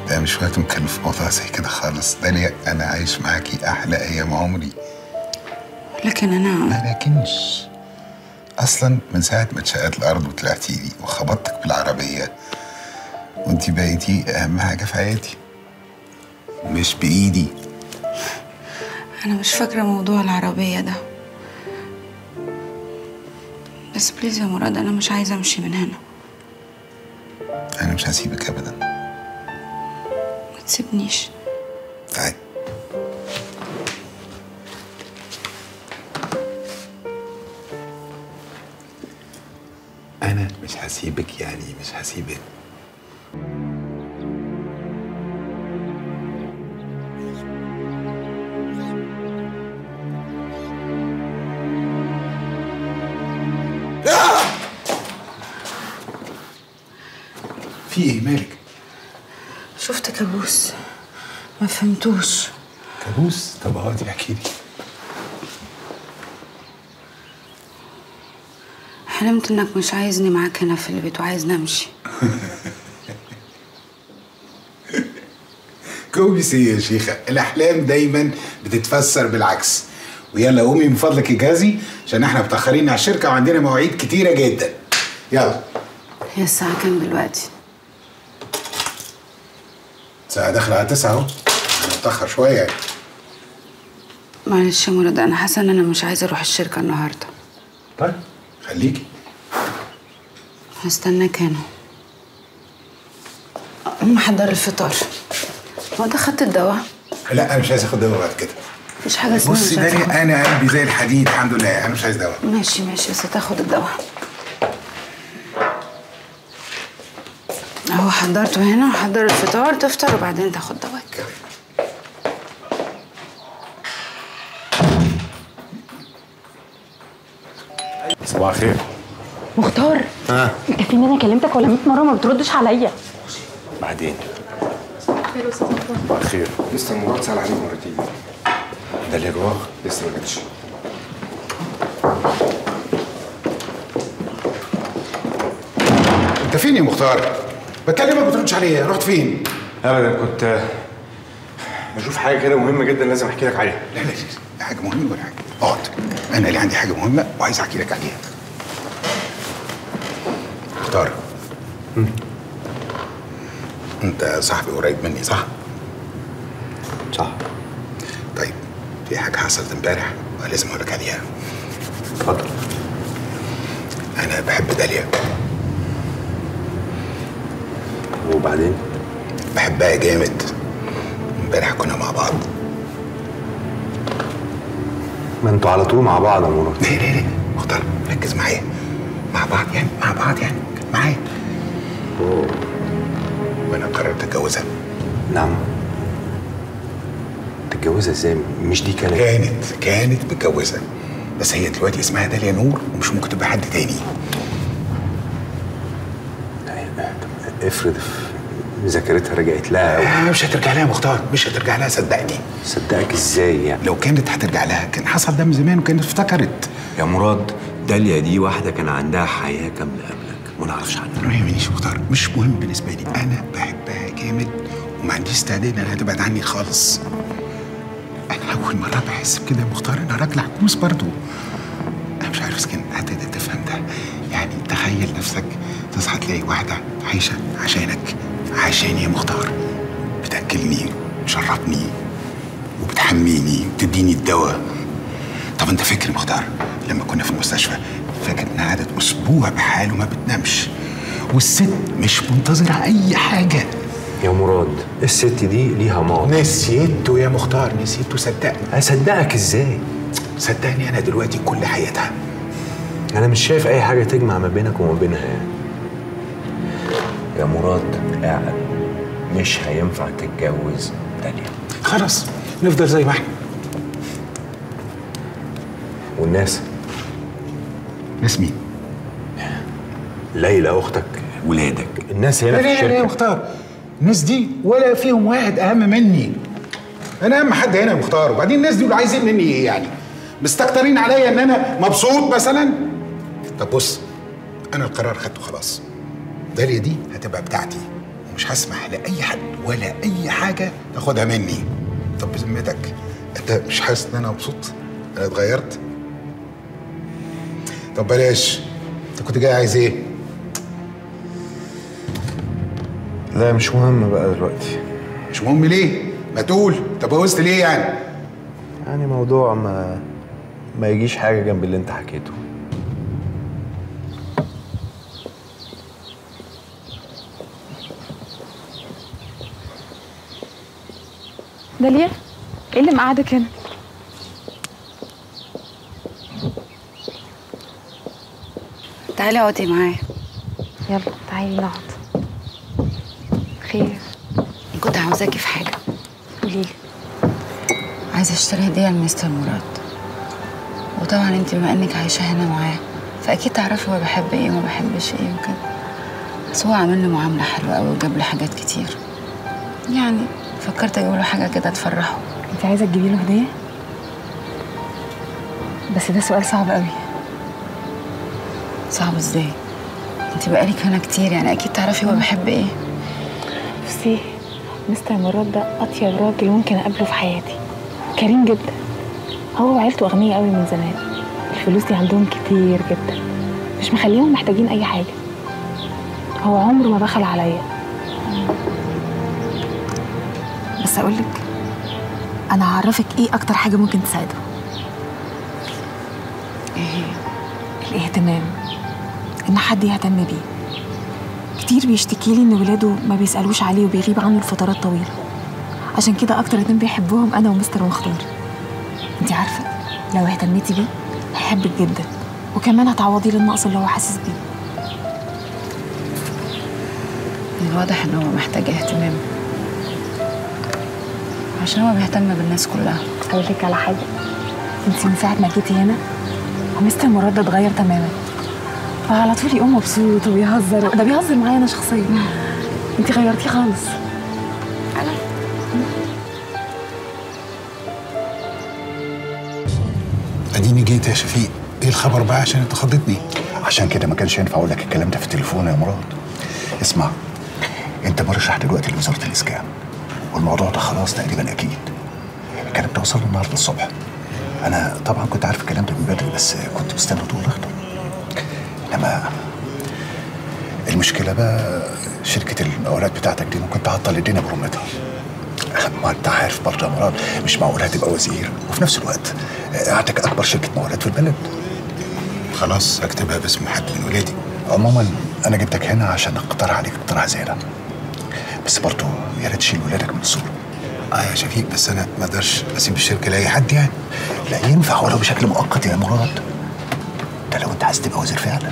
ده مش وقت نتكلم في موضوع زي كده خالص. ده ليه انا عايش معاكي احلى ايام عمري. لكن انا ما لكنش اصلا من ساعة ما اتشقت الارض وطلعتي لي وخبطتك بالعربية وانتي بقيتي اهم حاجة في حياتي. مش بايدي. انا مش فاكره موضوع العربية ده، بس please يا مراد انا مش عايزه امشي من هنا. أنا مش هسيبك أبداً. ما تسيبنيش. تعالي. أنا مش هسيبك، يعني مش هسيبك. في ايه مالك؟ شفت كابوس ما فهمتوش. كابوس؟ طب اقعدي احكي لي. حلمت انك مش عايزني معاك هنا في البيت وعايزني امشي. كوبس ايه يا شيخه؟ الاحلام دايما بتتفسر بالعكس. ويلا قومي من فضلك اجهزي عشان احنا متاخرين على الشركة وعندنا مواعيد كتيرة جدا. يلا. هي الساعة كام دلوقتي؟ الساعة داخلة على 9 اهو، أنا متأخر شوية يعني. معلش يا مراد، أنا حاسة إن أنا مش عايزة أروح الشركة النهاردة. طيب خليكي. هستناك هنا. أقوم أحضر الفطار. هو أنت خدت الدواء؟ لا أنا مش عايز آخد دواء بعد كده. مفيش حاجة اسمها. بصي داني، أنا قلبي زي الحديد الحمد لله، أنا مش عايز دواء. ماشي ماشي، بس هتاخد الدواء. اهو حضرته هنا، وحضر الفطار تفطر وبعدين تاخد دواك. صباح الخير مختار. انت فين؟ انا كلمتك ولا 100 مرة ما بتردش عليا. بعدين. صباح الخير. لسه مراد سأل عليك مرتين. ده اللي جواه لسه ما جاتش. انت فين يا مختار؟ بكلمك ما بتردش عليا، رحت فين؟ ابدا، كنت اشوف حاجة كده مهمة جدا لازم احكي لك عليها. لا لا لا، حاجة مهمة ولا حاجة. اقعد، انا اللي عندي حاجة مهمة وعايز احكي لك عليها. مختار، انت صاحبي قريب مني صح؟ صح. طيب في حاجة حصلت امبارح ولازم اقول لك عليها. اتفضل. انا بحب داليا. وبعدين؟ بحبها جامد. امبارح كنا مع بعض. ما انتوا على طول مع بعض يا مراد. لا لا لا مختار، ركز معايا. مع بعض يعني، مع بعض يعني، معايا. وانا قررت اتجوزها. نعم؟ تتجوزها ازاي؟ مش دي كانت كانت متجوزة، بس هي دلوقتي اسمها داليا نور ومش ممكن تبقى حد تاني. افرض ذاكرتها رجعت لها. مش هترجع لها يا مختار، مش هترجع لها صدقني. صدقك ازاي يعني؟ لو كانت هترجع لها كان حصل ده من زمان وكانت افتكرت. يا مراد، داليا دي واحدة كان عندها حياة كاملة قبلك وما نعرفش عنها. ما يهمنيش مختار، مش مهم بالنسبة لي، انا بحبها جامد وما عنديش استعداد انها تبعد عني خالص. انا اول مرة بحس بكده يا مختار، انا راجل عجوز برضه. انا مش عارف اذا كنت هتقدر تفهم ده. يعني تخيل نفسك تصحى تلاقي واحدة عايشه عشانك، عشاني يا مختار، بتاكلني وتشربني وبتحميني وبتديني الدواء. طب انت فاكر يا مختار لما كنا في المستشفى؟ فاكر انها قعدت اسبوع بحاله ما بتنامش، والست مش منتظره اي حاجة. يا مراد الست دي ليها ماضي. نسيته يا مختار، نسيته صدقني. اصدقك ازاي؟ صدقني انا دلوقتي كل حياتها. انا مش شايف اي حاجة تجمع ما بينك وما بينها يعني. يا مراد اعقل، مش هينفع تتجوز داليا. خلاص نفضل زي ما احنا. والناس؟ ناس مين؟ ليلى اختك، ولادك، الناس هنا في الشركة. لا يا مختار، الناس دي ولا فيهم واحد اهم مني. انا اهم حد هنا يا مختار. وبعدين الناس دول عايزين مني ايه يعني؟ مستكترين عليا ان انا مبسوط مثلا؟ طب بص، انا القرار خدته خلاص. داليا دي هتبقى بتاعتي ومش هسمح لاي حد ولا اي حاجة تاخدها مني. طب بذمتك انت مش حاسس ان انا مبسوط؟ انا اتغيرت؟ طب بلاش، انت كنت جاي عايز ايه؟ لا مش مهم بقى دلوقتي. مش مهم ليه؟ ما تقول، طب بوظت ليه يعني؟ يعني موضوع ما يجيش حاجة جنب اللي انت حكيته. داليا، ايه اللي مقعدك هنا؟ تعالي اقعدي معايا. يلا تعالي نقعد. خير؟ كنت عاوزاكي في حاجة. قوليلي. عايزة اشتري هدية لمستر مراد، وطبعا انت بما انك عايشة هنا معاه فأكيد تعرفي هو بيحب ايه وما بيحبش ايه وكده. بس هو عامل لي معاملة حلوة قوي وجاب لي حاجات كتير، يعني فكرت اجيب له حاجة كده تفرحه. انت عايزة تجيبي له هدية؟ بس ده سؤال صعب قوي. صعب ازاي؟ انت بقالك هنا كتير، يعني اكيد تعرفي هو بيحب ايه. بصي، مستر مراد ده اطيب راجل ممكن اقابله في حياتي، كريم جدا. هو وعيلته اغنياء قوي من زمان، الفلوس دي عندهم كتير جدا، مش مخليهم محتاجين اي حاجة. هو عمره ما بخل عليا. بس اقولك، انا هعرفك ايه اكتر حاجة ممكن تساعده. ايه هي؟ الاهتمام، ان حد يهتم بيه. كتير بيشتكي لي ان ولاده ما بيسالوش عليه وبيغيب عنه لفترات طويلة. عشان كده اكتر اتنين بيحبوهم انا ومستر مختار. انت عارفه لو اهتميتي بيه هيحبك جدا، وكمان هتعوضيه للنقص اللي هو حاسس بيه. الواضح ان هو محتاج اهتمام، عشان هو بيهتم بالناس كلها. اقول لك على حاجة، انت من ساعة ما جيتي هنا مستر مراد ده اتغير تماما، فعلى طول يقوم مبسوط وبيهزر. ده بيهزر معايا انا شخصيا. انت غيرتيه خالص. انا اديني جيت يا شفيق. ايه الخبر بقى؟ عشان انت خضتني. عشان كده ما كانش ينفع اقول لك الكلام ده في التليفون يا مراد. اسمع، انت مرشح دلوقتي لوزارة الاسكان، والموضوع ده خلاص تقريبا اكيد. توصل له النهارده الصبح. انا طبعا كنت عارف الكلام ده من بدري، بس كنت مستني طول اخضر. انما المشكلة بقى شركة المقاولات بتاعتك دي ممكن تعطل الدنيا برمتها. ما انت عارف برضه يا مراد، مش معقول هتبقى وزير وفي نفس الوقت عندك اكبر شركة مقاولات في البلد. خلاص هكتبها باسم حد من ولادي. عموما انا جبتك هنا عشان اقترح عليك اقتراح زي ده، بس برضه يا ريت تشيل ولادك من الصورة. اه يا شفيق، بس انا ما اقدرش اسيب الشركة لاي حد يعني. لا ينفع ولو بشكل مؤقت يا مراد، ده لو انت عايز تبقى وزير فعلا.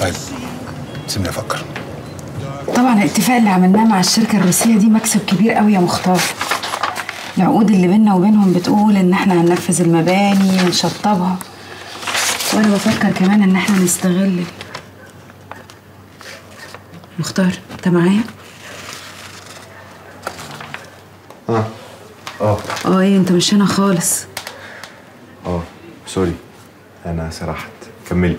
طيب سيبني افكر. طبعا الاتفاق اللي عملناه مع الشركة الروسية دي مكسب كبير قوي يا مختار. العقود اللي بيننا وبينهم بتقول ان احنا هننفذ المباني ونشطبها، وانا بفكر كمان ان احنا نستغل. مختار انت معايا؟ اه اه اه ايه انت مش هنا خالص. اه سوري انا سرحت، كملي.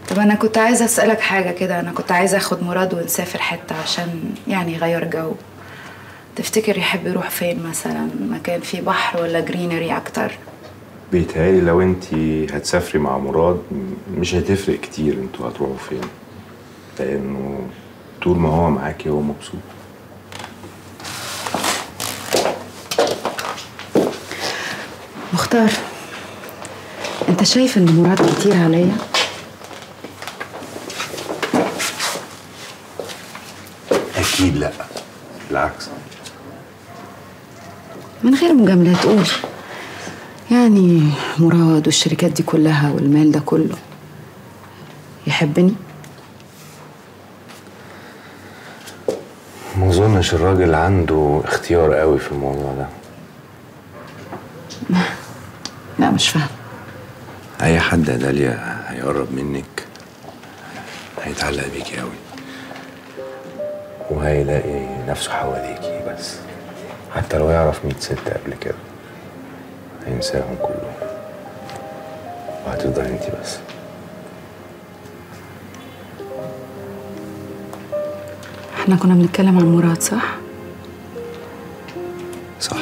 طب انا كنت عايزه اسالك حاجة كده، انا كنت عايزه اخد مراد ونسافر حتة عشان يعني يغير جو. تفتكر يحب يروح فين مثلا؟ مكان فيه بحر ولا greenery اكتر؟ بيتهيألي لو انت هتسافري مع مراد مش هتفرق كتير انتوا هتروحوا فين، لانه طول ما هو معاكي هو مبسوط. مختار انت شايف ان مراد كتير عليا؟ اكيد لا، بالعكس. من غير مجاملات قول، يعني مراد والشركات دي كلها والمال ده كله يحبني؟ ما اظنش الراجل عنده اختيار قوي في الموضوع ده. لا مش فاهم. اي حد يا داليا هيقرب منك هيتعلق بيكي قوي وهيلاقي نفسه حواليكي، بس حتى لو يعرف 100 ست قبل كده هينساهم كلهم وهتفضل انتي بس. احنا كنا بنتكلم عن مراد صح؟ صح.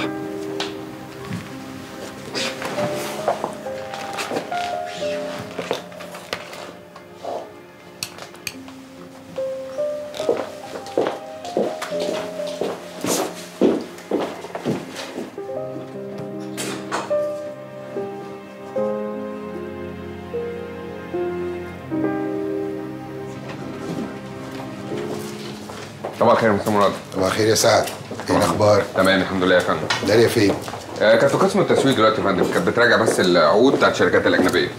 صباح الخير يا مستر مراد. صباح الخير يا سعد، ايه الاخبار؟ تمام الحمد لله يا فندم. داليا فين؟ كانت في قسم التسويق دلوقتي يا فندم، كانت بتراجع بس العقود بتاعت الشركات الاجنبية.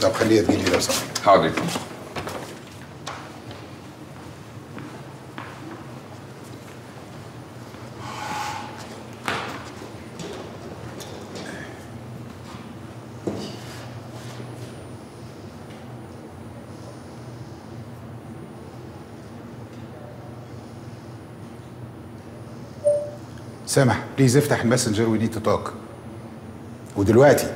طب خليها تجيلي لو سمحت. حاضر. سامح please افتح ال Messenger we need to talk. ودلوقتي.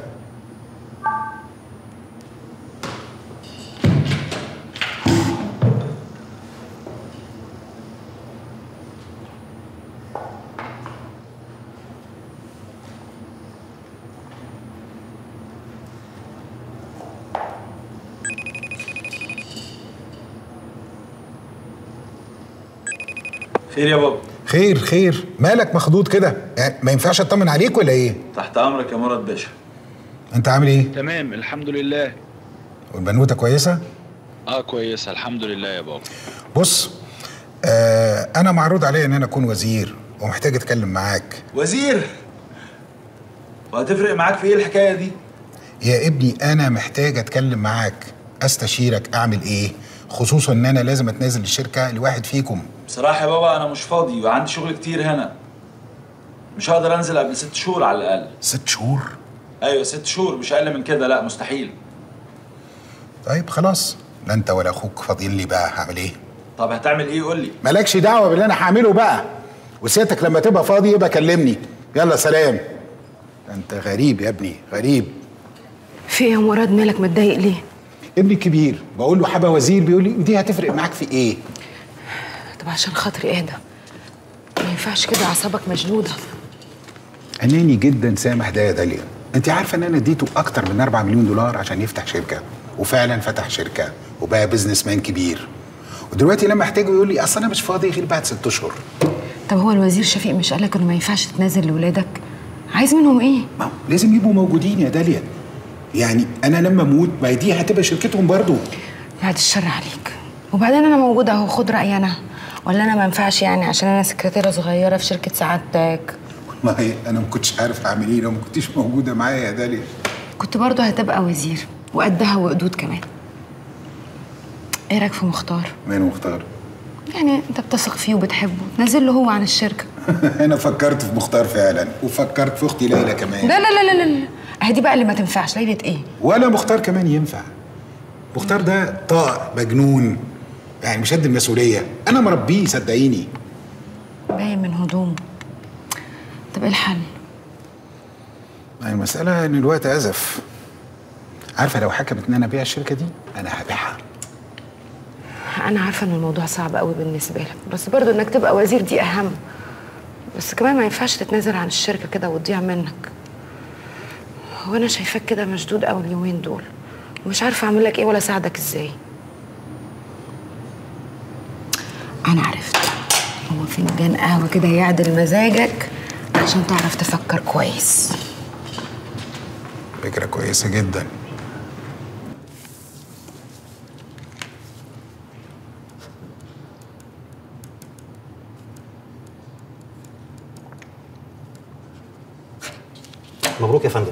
خير يا بابا. خير خير، مالك مخضوض كده؟ يعني ما ينفعش اطمن عليك ولا ايه؟ تحت امرك يا مراد باشا. انت عامل ايه؟ تمام الحمد لله. والبنوته كويسة؟ اه كويسة الحمد لله يا بابا. بص، انا معروض عليا ان انا اكون وزير ومحتاج اتكلم معاك. وزير؟ وهتفرق معاك في ايه الحكاية دي؟ يا ابني انا محتاج اتكلم معاك، استشيرك اعمل ايه؟ خصوصا ان انا لازم اتنازل الشركة لواحد فيكم. بصراحة يا بابا انا مش فاضي وعندي شغل كتير هنا، مش هقدر انزل قبل 6 شهور على الاقل. 6 شهور؟ ايوه 6 شهور، مش اقل من كده، لا مستحيل. طيب خلاص، لا انت ولا اخوك فاضيين لي بقى، هعمل ايه؟ طب هتعمل ايه قول لي؟ مالكش دعوه باللي انا هعمله بقى، وسيادتك لما تبقى فاضي يبقى كلمني. يلا سلام. انت غريب يا ابني، غريب. في ايه يا مراد؟ مالك متضايق ليه؟ ابني الكبير بقول له حبه وزير، بيقول لي ودي هتفرق معاك في ايه؟ طب عشان خاطري اهدى، ما ينفعش كده، اعصابك مشدودة. اناني جدا سامح ده يا داليا. انت عارفه ان انا اديته اكتر من 4 مليون دولار عشان يفتح شركة، وفعلا فتح شركة وبقى businessman كبير، ودلوقتي لما احتاجه يقول لي اصل انا مش فاضي غير بعد 6 اشهر. طب هو الوزير شفيق مش قالك انه ما ينفعش تنازل لاولادك؟ عايز منهم ايه؟ ما لازم يبقوا موجودين يا داليا. يعني انا لما اموت ما دي هتبقى شركتهم برضو. بعد الشر عليك. وبعدين انا موجودة اهو، خد رايي انا، ولا انا ما ينفعش يعني عشان انا سكرتيره صغيرة في شركة سعادتك؟ والله انا ما كنتش عارف اعمل ايه لو ما كنتيش موجودة معايا يا داليا. كنت برضو هتبقى وزير وقدها وقدود كمان. ايه رايك في مختار؟ مين مختار؟ يعني انت بتثق فيه وبتحبه، تنزل له هو عن الشركة. انا فكرت في مختار فعلا، وفكرت في اختي ليلى كمان. لا لا لا لا لا، اهي دي بقى اللي ما تنفعش. ليلى ايه؟ ولا مختار كمان ينفع. مختار ده طاق مجنون، يعني مش قد المسؤولية. انا مربيه صدقيني. باين من هدومه. طب ايه الحل؟ المسألة ان الوقت ازف. عارفه لو حكمت ان انا ابيع الشركة دي انا هبيعها. انا عارفه ان الموضوع صعب قوي بالنسبة لك، بس برضه انك تبقى وزير دي اهم. بس كمان ما ينفعش تتنازل عن الشركة كده وتضيع منك. هو انا شايفاك كده مشدود قوي اليومين دول، ومش عارفه اعمل لك ايه ولا اساعدك ازاي. انا عرفت، هو فنجان قهوة كده يعدل مزاجك عشان تعرف تفكر كويس. فكرة كويسة جدا. مبروك يا فندم،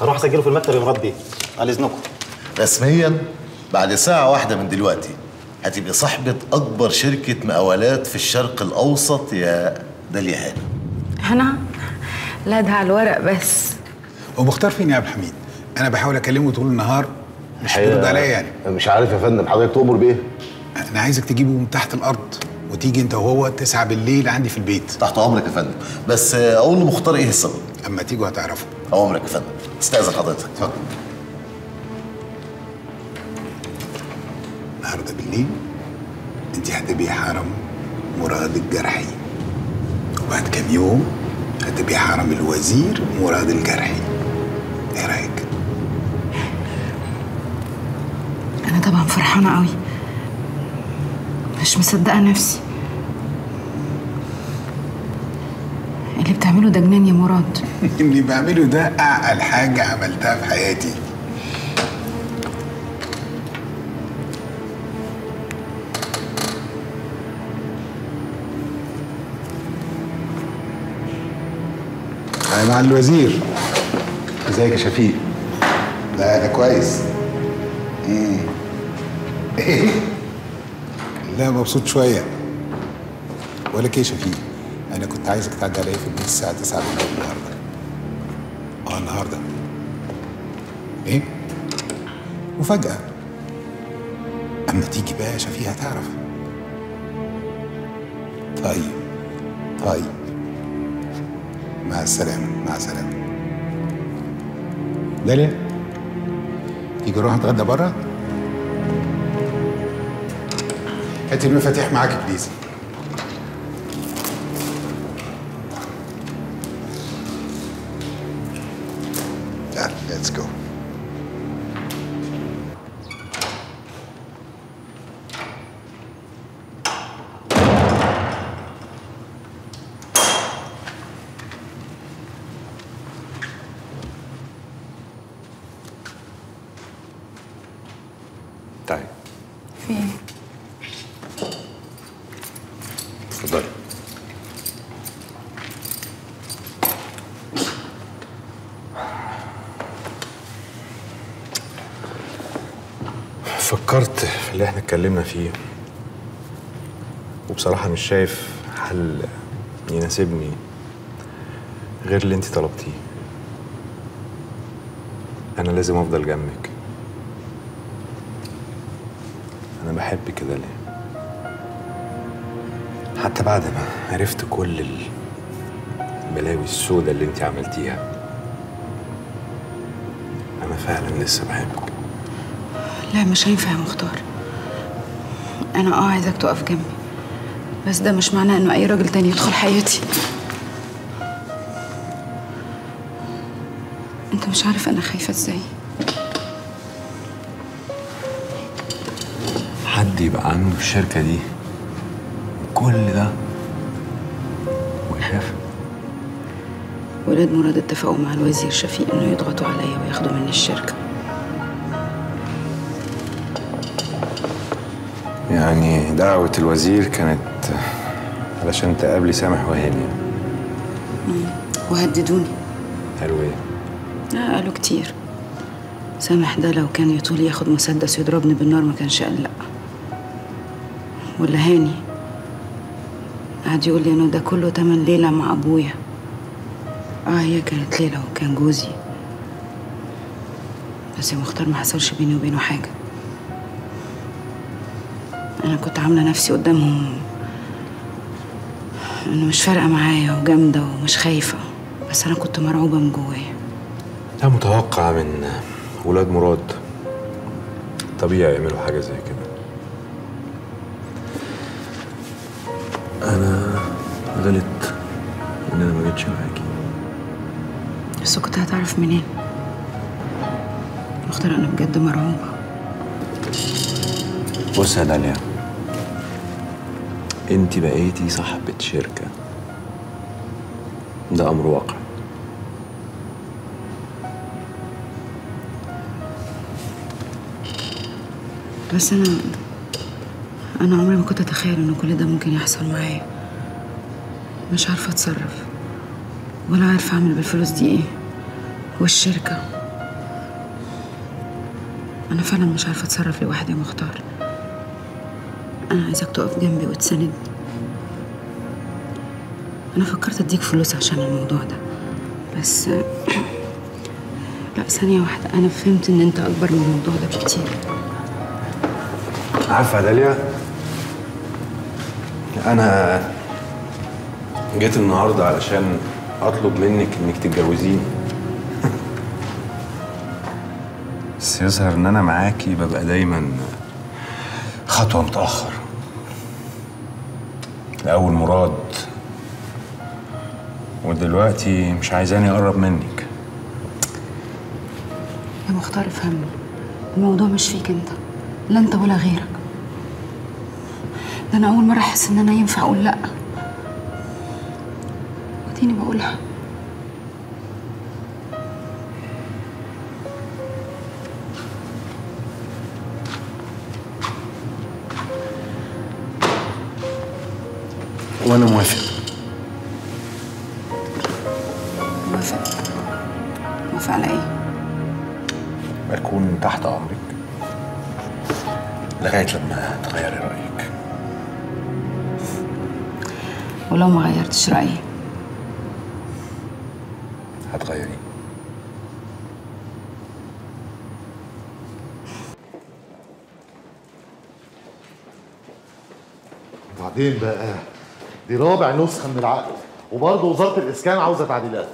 هروح اسجله في المكتب يا مراد بيه، على اذنكم. رسميا بعد ساعة واحدة من دلوقتي هتبقي صاحبة أكبر شركة مقاولات في الشرق الأوسط يا داليا هانم. هنا؟ لا ده على الورق بس. ومختار فين يا عبد الحميد؟ أنا بحاول أكلمه طول النهار مش بيرد عليا يعني. مش عارف يا فندم، حضرتك تؤمر بإيه؟ أنا عايزك تجيبه من تحت الأرض وتيجي أنت وهو 9 بالليل عندي في البيت. تحت أمرك يا فندم، بس أقول لمختار إيه السبب؟ أما تيجوا هتعرفوا. أمرك يا فندم، استأذن حضرتك. اتفضل. النهارده بالليل انت هتبقي حرم مراد الجرحي، وبعد كام يوم هتبقي حرم الوزير مراد الجرحي. ايه رايك؟ انا طبعا فرحانة قوي، مش مصدقه نفسي. اللي بتعمله ده جنان يا مراد. اللي بعمله ده اعقل حاجة عملتها في حياتي. أنا مع الوزير. ازيك يا شفيق؟ لا أنا كويس. إيه؟ لا مبسوط شوية. بقول لك إيه يا شفيق؟ أنا كنت عايزك تعدي عليا في البيت الساعة 9 بالليل النهاردة. النهاردة. إيه؟ مفاجأة. أما تيجي بقى يا شفيق هتعرف. طيب طيب. مع السلامة، مع السلامة. داليا، تيجي نروح نتغدى بره؟ هاتي المفاتيح معاك please. يلا let's go. تعالي. في ايه؟ اتفضلي. فكرت في اللي احنا اتكلمنا فيه، وبصراحة مش شايف حل يناسبني غير اللي انت طلبتيه. أنا لازم أفضل جنبك. أنا بحب كده ليه؟ حتى بعد ما عرفت كل البلاوي السوداء اللي انت عملتيها، أنا فعلا لسه بحبك. لا مش هينفع يا مختار. انا عايزاك تقف جنبي، بس ده مش معناه انه اي راجل تاني يدخل حياتي. انت مش عارف انا خايفة ازاي. حد يبقى عنده الشركة دي كل ده ويخاف؟ ولاد مراد اتفقوا مع الوزير شفيق انه يضغطوا عليا وياخدوا مني الشركة. يعني دعوة الوزير كانت علشان تقابلي سامح وهاني. وهددوني. قالوا ايه؟ لا قالوا كتير. سامح ده لو كان يطول ياخد مسدس يضربني بالنار ما كانش قال لا. ولا هاني قعد يقول لي انه ده كله تمن ليلة مع ابويا. هي كانت ليلة وكان جوزي، بس يا مختار ما حصلش بيني وبينه حاجة. أنا كنت عاملة نفسي قدامهم إنه مش فارقة معايا وجامدة ومش خايفة، بس أنا كنت مرعوبة من جوايا. ده متوقع من ولاد مراد، طبيعي يعملوا حاجة زي كده. أنا غلطت إن أنا ما جيتش معاكي. بس كنت هتعرف منين؟ مختار أنا بجد مرعوبة. بص يا داليا، انت بقيتي صاحبة شركة، ده أمر واقع. بس أنا عمري ما كنت أتخيل إن كل ده ممكن يحصل معايا. مش عارفة أتصرف ولا عارفة أعمل بالفلوس دي إيه والشركة. أنا فعلا مش عارفة أتصرف لوحدي يا مختار. أنا عايزاك تقف جنبي وتساندني. أنا فكرت أديك فلوس عشان الموضوع ده، بس لا ثانية واحدة، أنا فهمت إن أنت أكبر من الموضوع ده بكتير. عارفة يا داليا، أنا جيت النهاردة علشان أطلب منك إنك تتجوزيني. بس يظهر إن أنا معاكي ببقى دايماً خطوة متأخر. الأول مراد، ودلوقتي مش عايزاني أقرب منك. يا مختار افهمني، الموضوع مش فيك أنت، لا أنت ولا غيرك. ده أنا أول مرة أحس إن أنا ينفع أقول لأ، وأديني بقولها. وأنا موافق. موافق؟ موافق على إيه؟ أكون تحت أمرك لغاية لما تغيري رأيك. ولو ما غيرتش رأيي؟ هتغيري. وبعدين بقى دي رابع نسخة من العقد، وبرضه وزارة الإسكان عاوزة تعديلات.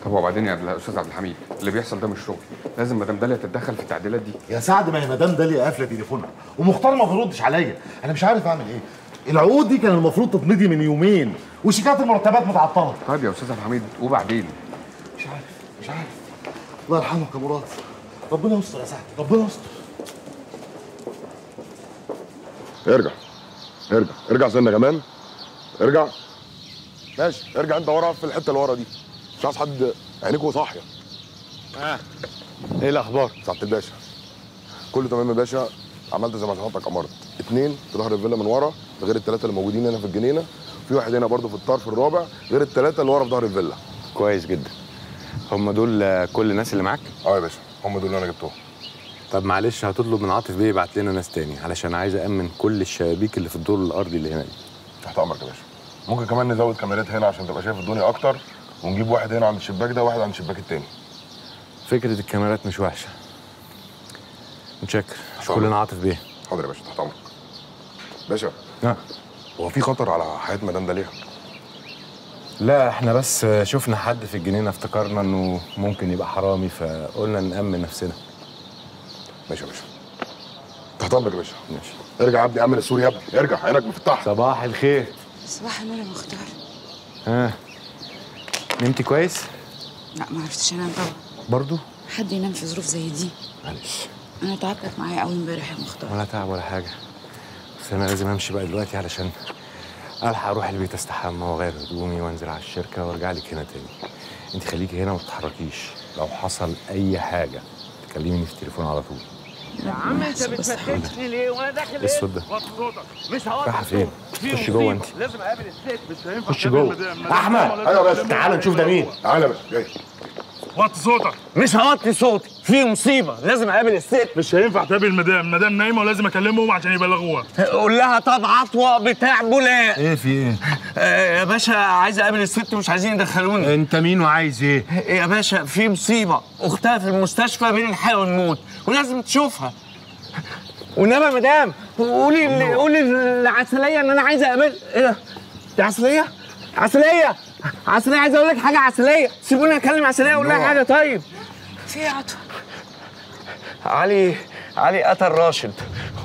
طب وبعدين يا أستاذ عبد الحميد، اللي بيحصل ده مش شغل، لازم مدام داليا تتدخل في التعديلات دي. يا سعد ما هي مدام داليا قافلة تليفونها، ومختار ما بيردش عليا، أنا مش عارف أعمل إيه. العقود دي كان المفروض تتمضي من يومين، وشيكات المرتبات متعطلة. طيب يا أستاذ عبد الحميد وبعدين؟ مش عارف مش عارف. الله يرحمك يا مراد، ربنا يستر يا سعد، ربنا يستر. ارجع ارجع ارجع سنة كمان، ارجع. ماشي ارجع انت ورا في الحتة اللي ورا دي، مش عايز حد عينيكوا صاحية. ايه الاخبار؟ سعادة الباشا كله تمام يا باشا. عملت زي ما حضرتك امرت، 2 في ظهر الفيلا من ورا غير ال3 اللي موجودين هنا في الجنينة، في واحد هنا برده في الطرف الرابع غير ال3 اللي ورا في ظهر الفيلا. كويس جدا. هم دول كل الناس اللي معاك؟ اه يا باشا هم دول اللي انا جبتهم. طب معلش هتطلب من عاطف بيه يبعت لنا ناس تاني علشان عايز أأمن كل الشبابيك اللي في الدور الأرضي اللي هنا دي. تحت أمرك يا باشا. ممكن كمان نزود كاميرات هنا عشان تبقى شايف الدنيا أكتر، ونجيب واحد هنا عند الشباك ده وواحد عند الشباك التاني. فكرة الكاميرات مش وحشة. متشكر. كلنا عاطف بيه. حاضر يا باشا تحت أمرك. باشا. نعم. هو في خطر على حياة مدام داليا؟ لا احنا بس شفنا حد في الجنينة افتكرنا انه ممكن يبقى حرامي، فقلنا نأمن نفسنا. ماشي يا باشا، تحت امرك يا باشا. ماشي، ارجع يا ابني، امن السور يا ابني، ارجع، عينك مفتحة. صباح الخير. صباح النور يا مختار. ها نمتي كويس؟ لا ما عرفتش انام طبعا. برضو؟ حد ينام في ظروف زي دي؟ معلش انا تعبتك معايا قوي امبارح يا مختار. ولا تعب ولا حاجة، بس انا لازم امشي بقى دلوقتي علشان الحق اروح البيت استحمى واغير هدومي وانزل على الشركة وارجع لك هنا تاني. انت خليكي هنا وما تتحركيش، لو حصل اي حاجة تكلميني في التليفون على طول. يا عم انت بتفتشني ليه وانا داخل ايه؟ الصوت ده مش هوطي. رايحة فين؟ خش جوه انت. لازم اقابل الست، مش هينفع. خش جوه. احمد. ايوه يا باشا، تعالى نشوف ده مين. تعالى يا باشا. جاي. وطي صوتك. مش هوطي صوتي، في مصيبة، لازم اقابل الست. مش هينفع تقابل المدام، المدام نايمة ولازم اكلمهم عشان يبلغوها. قول لها طب عطوه بتاع بولاق. ايه في ايه؟ يا باشا عايز اقابل الست ومش عايزين يدخلوني. انت مين وعايز ايه؟ يا باشا في مصيبة، اختها في المستشفى بين الحياة والموت ولازم تشوفها. والنبي يا مدام قولي قولي للعسليه ان انا عايز اقابل. ايه ده؟ دي عسلية؟ عسلية عسلية، عايز اقول لك حاجة. عسلية، سيبوني اتكلم عسلية اقول لها حاجة. طيب في ايه يا عطوه؟ علي قتل راشد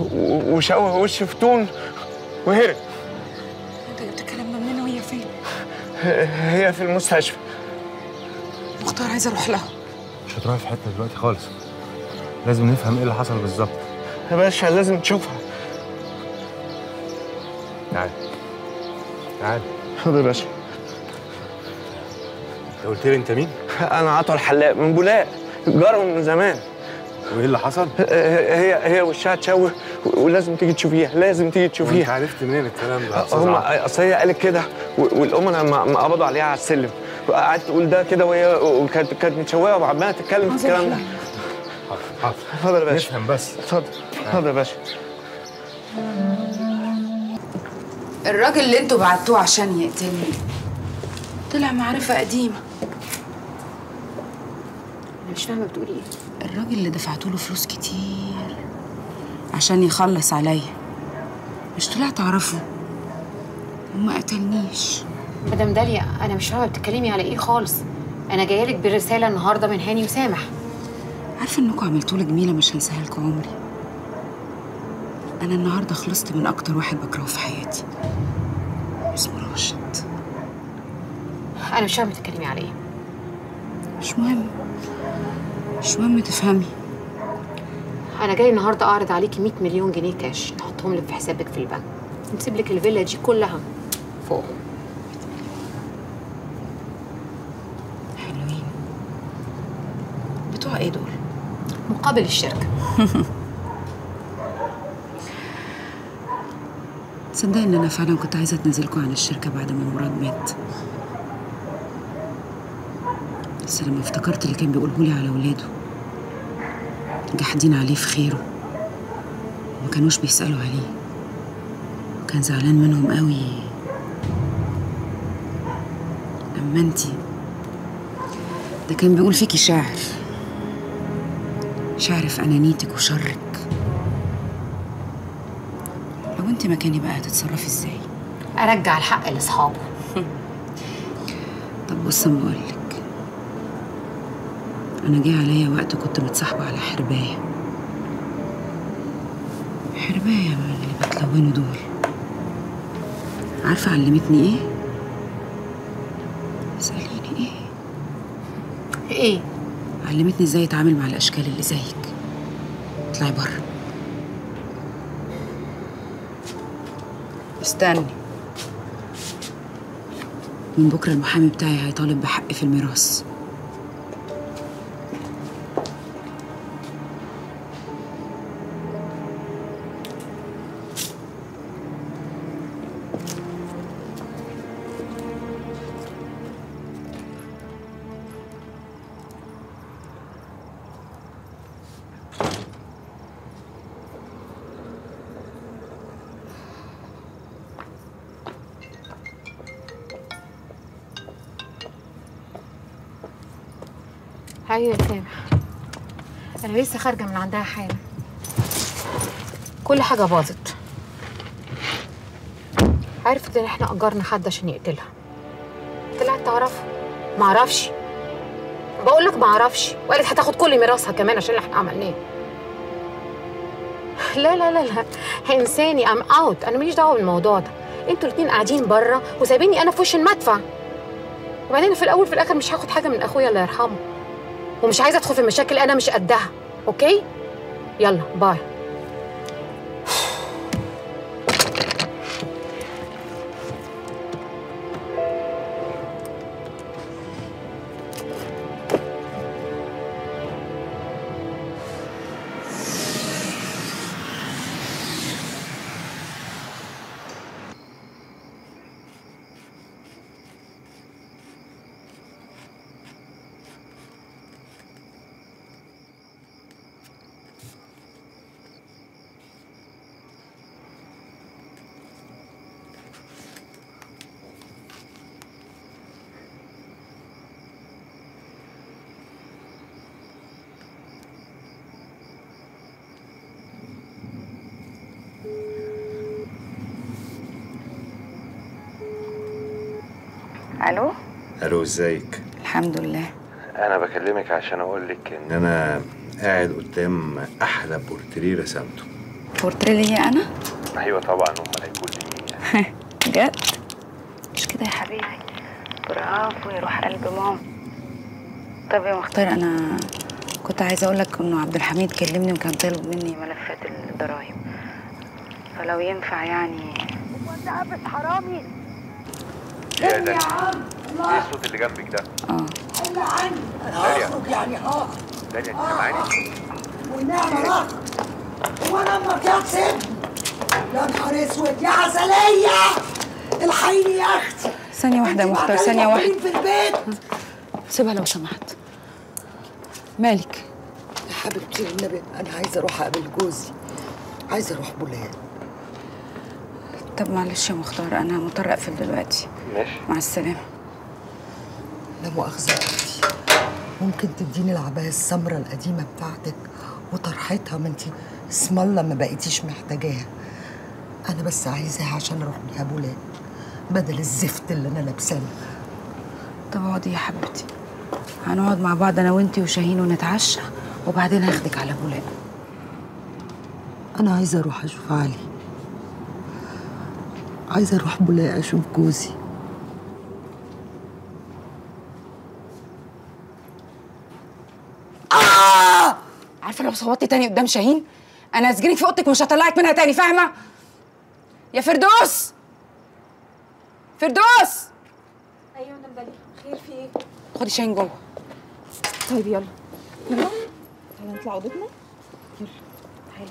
وشوه وش فتون وهرب. انت جبت الكلام ده منين وهي فين؟ هي في المستشفى. مختار عايزه اروح لها. مش هتروحي في حتة دلوقتي خالص، لازم نفهم ايه اللي حصل بالظبط. يا باشا لازم تشوفها. تعالى تعالى. حاضر يا باشا. انت قلت لي انت مين؟ انا عطوه الحلاق من بولاق، جارهم من زمان. وايه اللي حصل؟ هي وشها اتشوه ولازم تيجي تشوفيها، لازم تيجي تشوفيها. انت عرفت منين الكلام ده؟ هم اصل هي قالت كده، والامنا ما قبضوا عليها على السلم، قعدت تقول ده كده وهي وكانت متشوهه وعماله تتكلم في الكلام ده. حاضر حاضر. اتفضل يا باشا. نفهم بس. اتفضل اتفضل يا باشا. الراجل اللي انتوا بعتوه عشان يقتلني طلع معرفة قديمة. أنا مش فاهمة بتقولي إيه؟ الراجل اللي دفعتوله فلوس كتير عشان يخلص عليا مش طلعت أعرفه وما قتلنيش. مدام داليا أنا مش فاهمة بتتكلمي على إيه خالص. أنا جاية لك برسالة النهاردة من هاني وسامح. عارفة إنكم عملتولي جميلة مش هنساها لكم عمري. أنا النهاردة خلصت من أكتر واحد بكرهه في حياتي، اسمه راشد. أنا مش فاهمة بتتكلمي على إيه. مش مهم، مش مهم تفهمي. أنا جاي النهاردة أعرض عليكي 100 مليون جنيه كاش نحطهم لك في حسابك في البنك، نسيب لك الفيلا دي كلها فوقهم. حلوين. بتوع إيه دول؟ مقابل الشركة. تصدقي إن أنا فعلا كنت عايزة أتنازلكوا عن الشركة بعد ما مراد مات، بس لما افتكرت اللي كان بيقوله لي على ولاده، جحدين عليه في خيره وما كانوش بيسألوا عليه، وكان زعلان منهم قوي. أما انتي ده كان بيقول فيكي شعر، شعر في أنانيتك وشرك. لو انت مكاني بقى هتتصرفي ازاي؟ أرجع الحق لأصحابه. طب بص أما أقولك، أنا جه عليا وقت كنت متصاحبة على حرباية، حرباية من اللي بتلونوا دول. عارفة علمتني إيه؟ اسأليني إيه؟ إيه؟ علمتني إزاي أتعامل مع الأشكال اللي زيك. اطلعي بره. استني، من بكرة المحامي بتاعي هيطالب بحقي في الميراث. ايوه يا سامح، انا لسه خارجه من عندها حالا. كل حاجة باظت. عرفت ان احنا اجرنا حد عشان يقتلها. طلع تعرفه. معرفش، بقول لك معرفش، وقالت هتاخد كل ميراثها كمان عشان اللي احنا عملناه. لا لا لا لا انساني، I'm out، انا ماليش دعوه بالموضوع ده. انتوا الاثنين قاعدين بره وسايبيني انا في وش المدفع. وبعدين في الاول في الاخر مش هاخد حاجة من اخويا الله يرحمه، ومش عايزه ادخل في مشاكل انا مش قدها. okay؟ يلا bye. الو. الو، ازيك؟ الحمد لله. انا بكلمك عشان اقول لك ان انا قاعد قدام احلى بورتريه رسمته. بورتريه ليا انا؟ ايوه طبعا، امال هيكون لمين يعني؟ بجد؟ مش كده يا حبيبي؟ برافو يا روح قلب ماما. طب يا مختار، انا كنت عايزه اقول لك انه عبد الحميد كلمني وكان طالب مني ملفات الضرايب، فلو ينفع يعني. هو انت قافش حرامي؟ يا ده ايه الصوت اللي جنبك ده؟ حل عني، انا هخرج يعني هخرج. داليا انت سامعاني؟ والنعمة انا هخرج. هو انا امك يا تسيبني؟ يا نهار اسود يا عسلية، الحقيني يا اختي. ثانية واحدة يا مختار، ثانية واحدة. في البيت سيبها لو سمحت. مالك؟ يا حبيبتي والنبي انا عايزة اروح اقابل جوزي، عايزة اروح بولاد. طب معلش يا مختار، أنا مضطرة أقفل دلوقتي. ماشي، مع السلامة. لا مؤاخذة يا أختي، ممكن تديني العباية السمراء القديمة بتاعتك وطرحتها؟ ما انتي اسم الله ما بقيتيش محتاجاها. أنا بس عايزاها عشان أروح بيها بولاد بدل الزفت اللي أنا لابساه. طب اقعدي يا حبيبتي، هنقعد مع بعض أنا وأنتي وشاهين ونتعشى، وبعدين هاخدك على بولاد. أنا عايزة أروح أشوف علي، عايزة أروح بولاق أشوف جوزي. عارفة لو صوتي تاني قدام شاهين أنا هسجنك في أوضتك ومش هطلعك منها تاني، فاهمة؟ يا فردوس، فردوس. أيوة يا مدام داليا، خير في إيه؟ خدي شاهين جوه. طيب يلا يلا تعالى نطلع أوضتنا. يلا تعالى.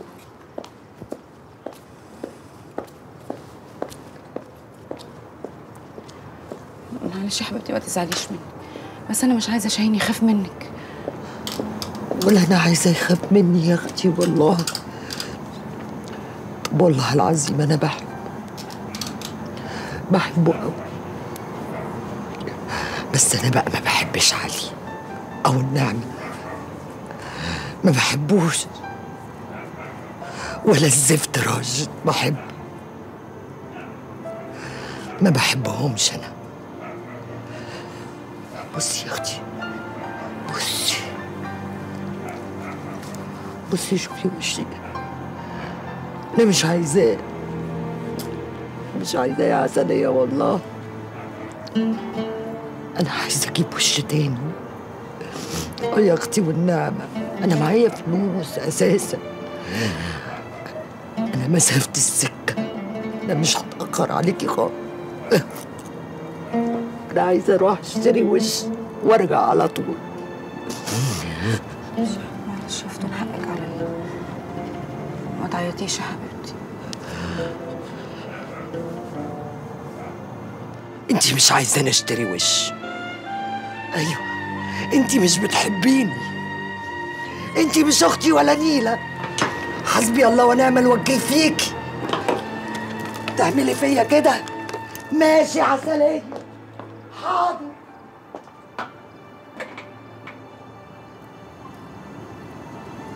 معلش يا حبيبتي ما تزعليش مني، بس أنا مش عايزة شاهين يخاف منك. ولا أنا عايزة يخاف مني يا أختي والله. طب والله العظيم أنا بحبه، بحبه أوي، بس أنا بقى ما بحبش علي أو النعمة، ما بحبوش ولا الزفت راشد بحبه، ما بحبهمش أنا. بصي يا أختي، بصي بصي شوفي وشي، أنا مش عايزاه، مش عايزاه يا عسلية والله. أنا عايزة أجيب وش تاني. يا أختي والنعمة أنا معايا فلوس أساسا، أنا مسافة السكة، أنا مش هتأخر عليكي خالص. أنا عايزة أروح أشتري وش وأرجع على طول. معلش يا فتون، حقك عليا، ما تعيطيش يا حبيبتي. أنتي مش عايزاني أشتري وش؟ أيوه، أنتي مش بتحبيني، أنتي مش أختي ولا نيلة. حسبي الله ونعم الوكيل فيكي، تعملي فيا كده؟ ماشي يا عسلية، حاضر.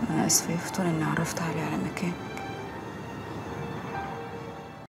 أنا آسفة يا فتون إني عرفت علي على مكان،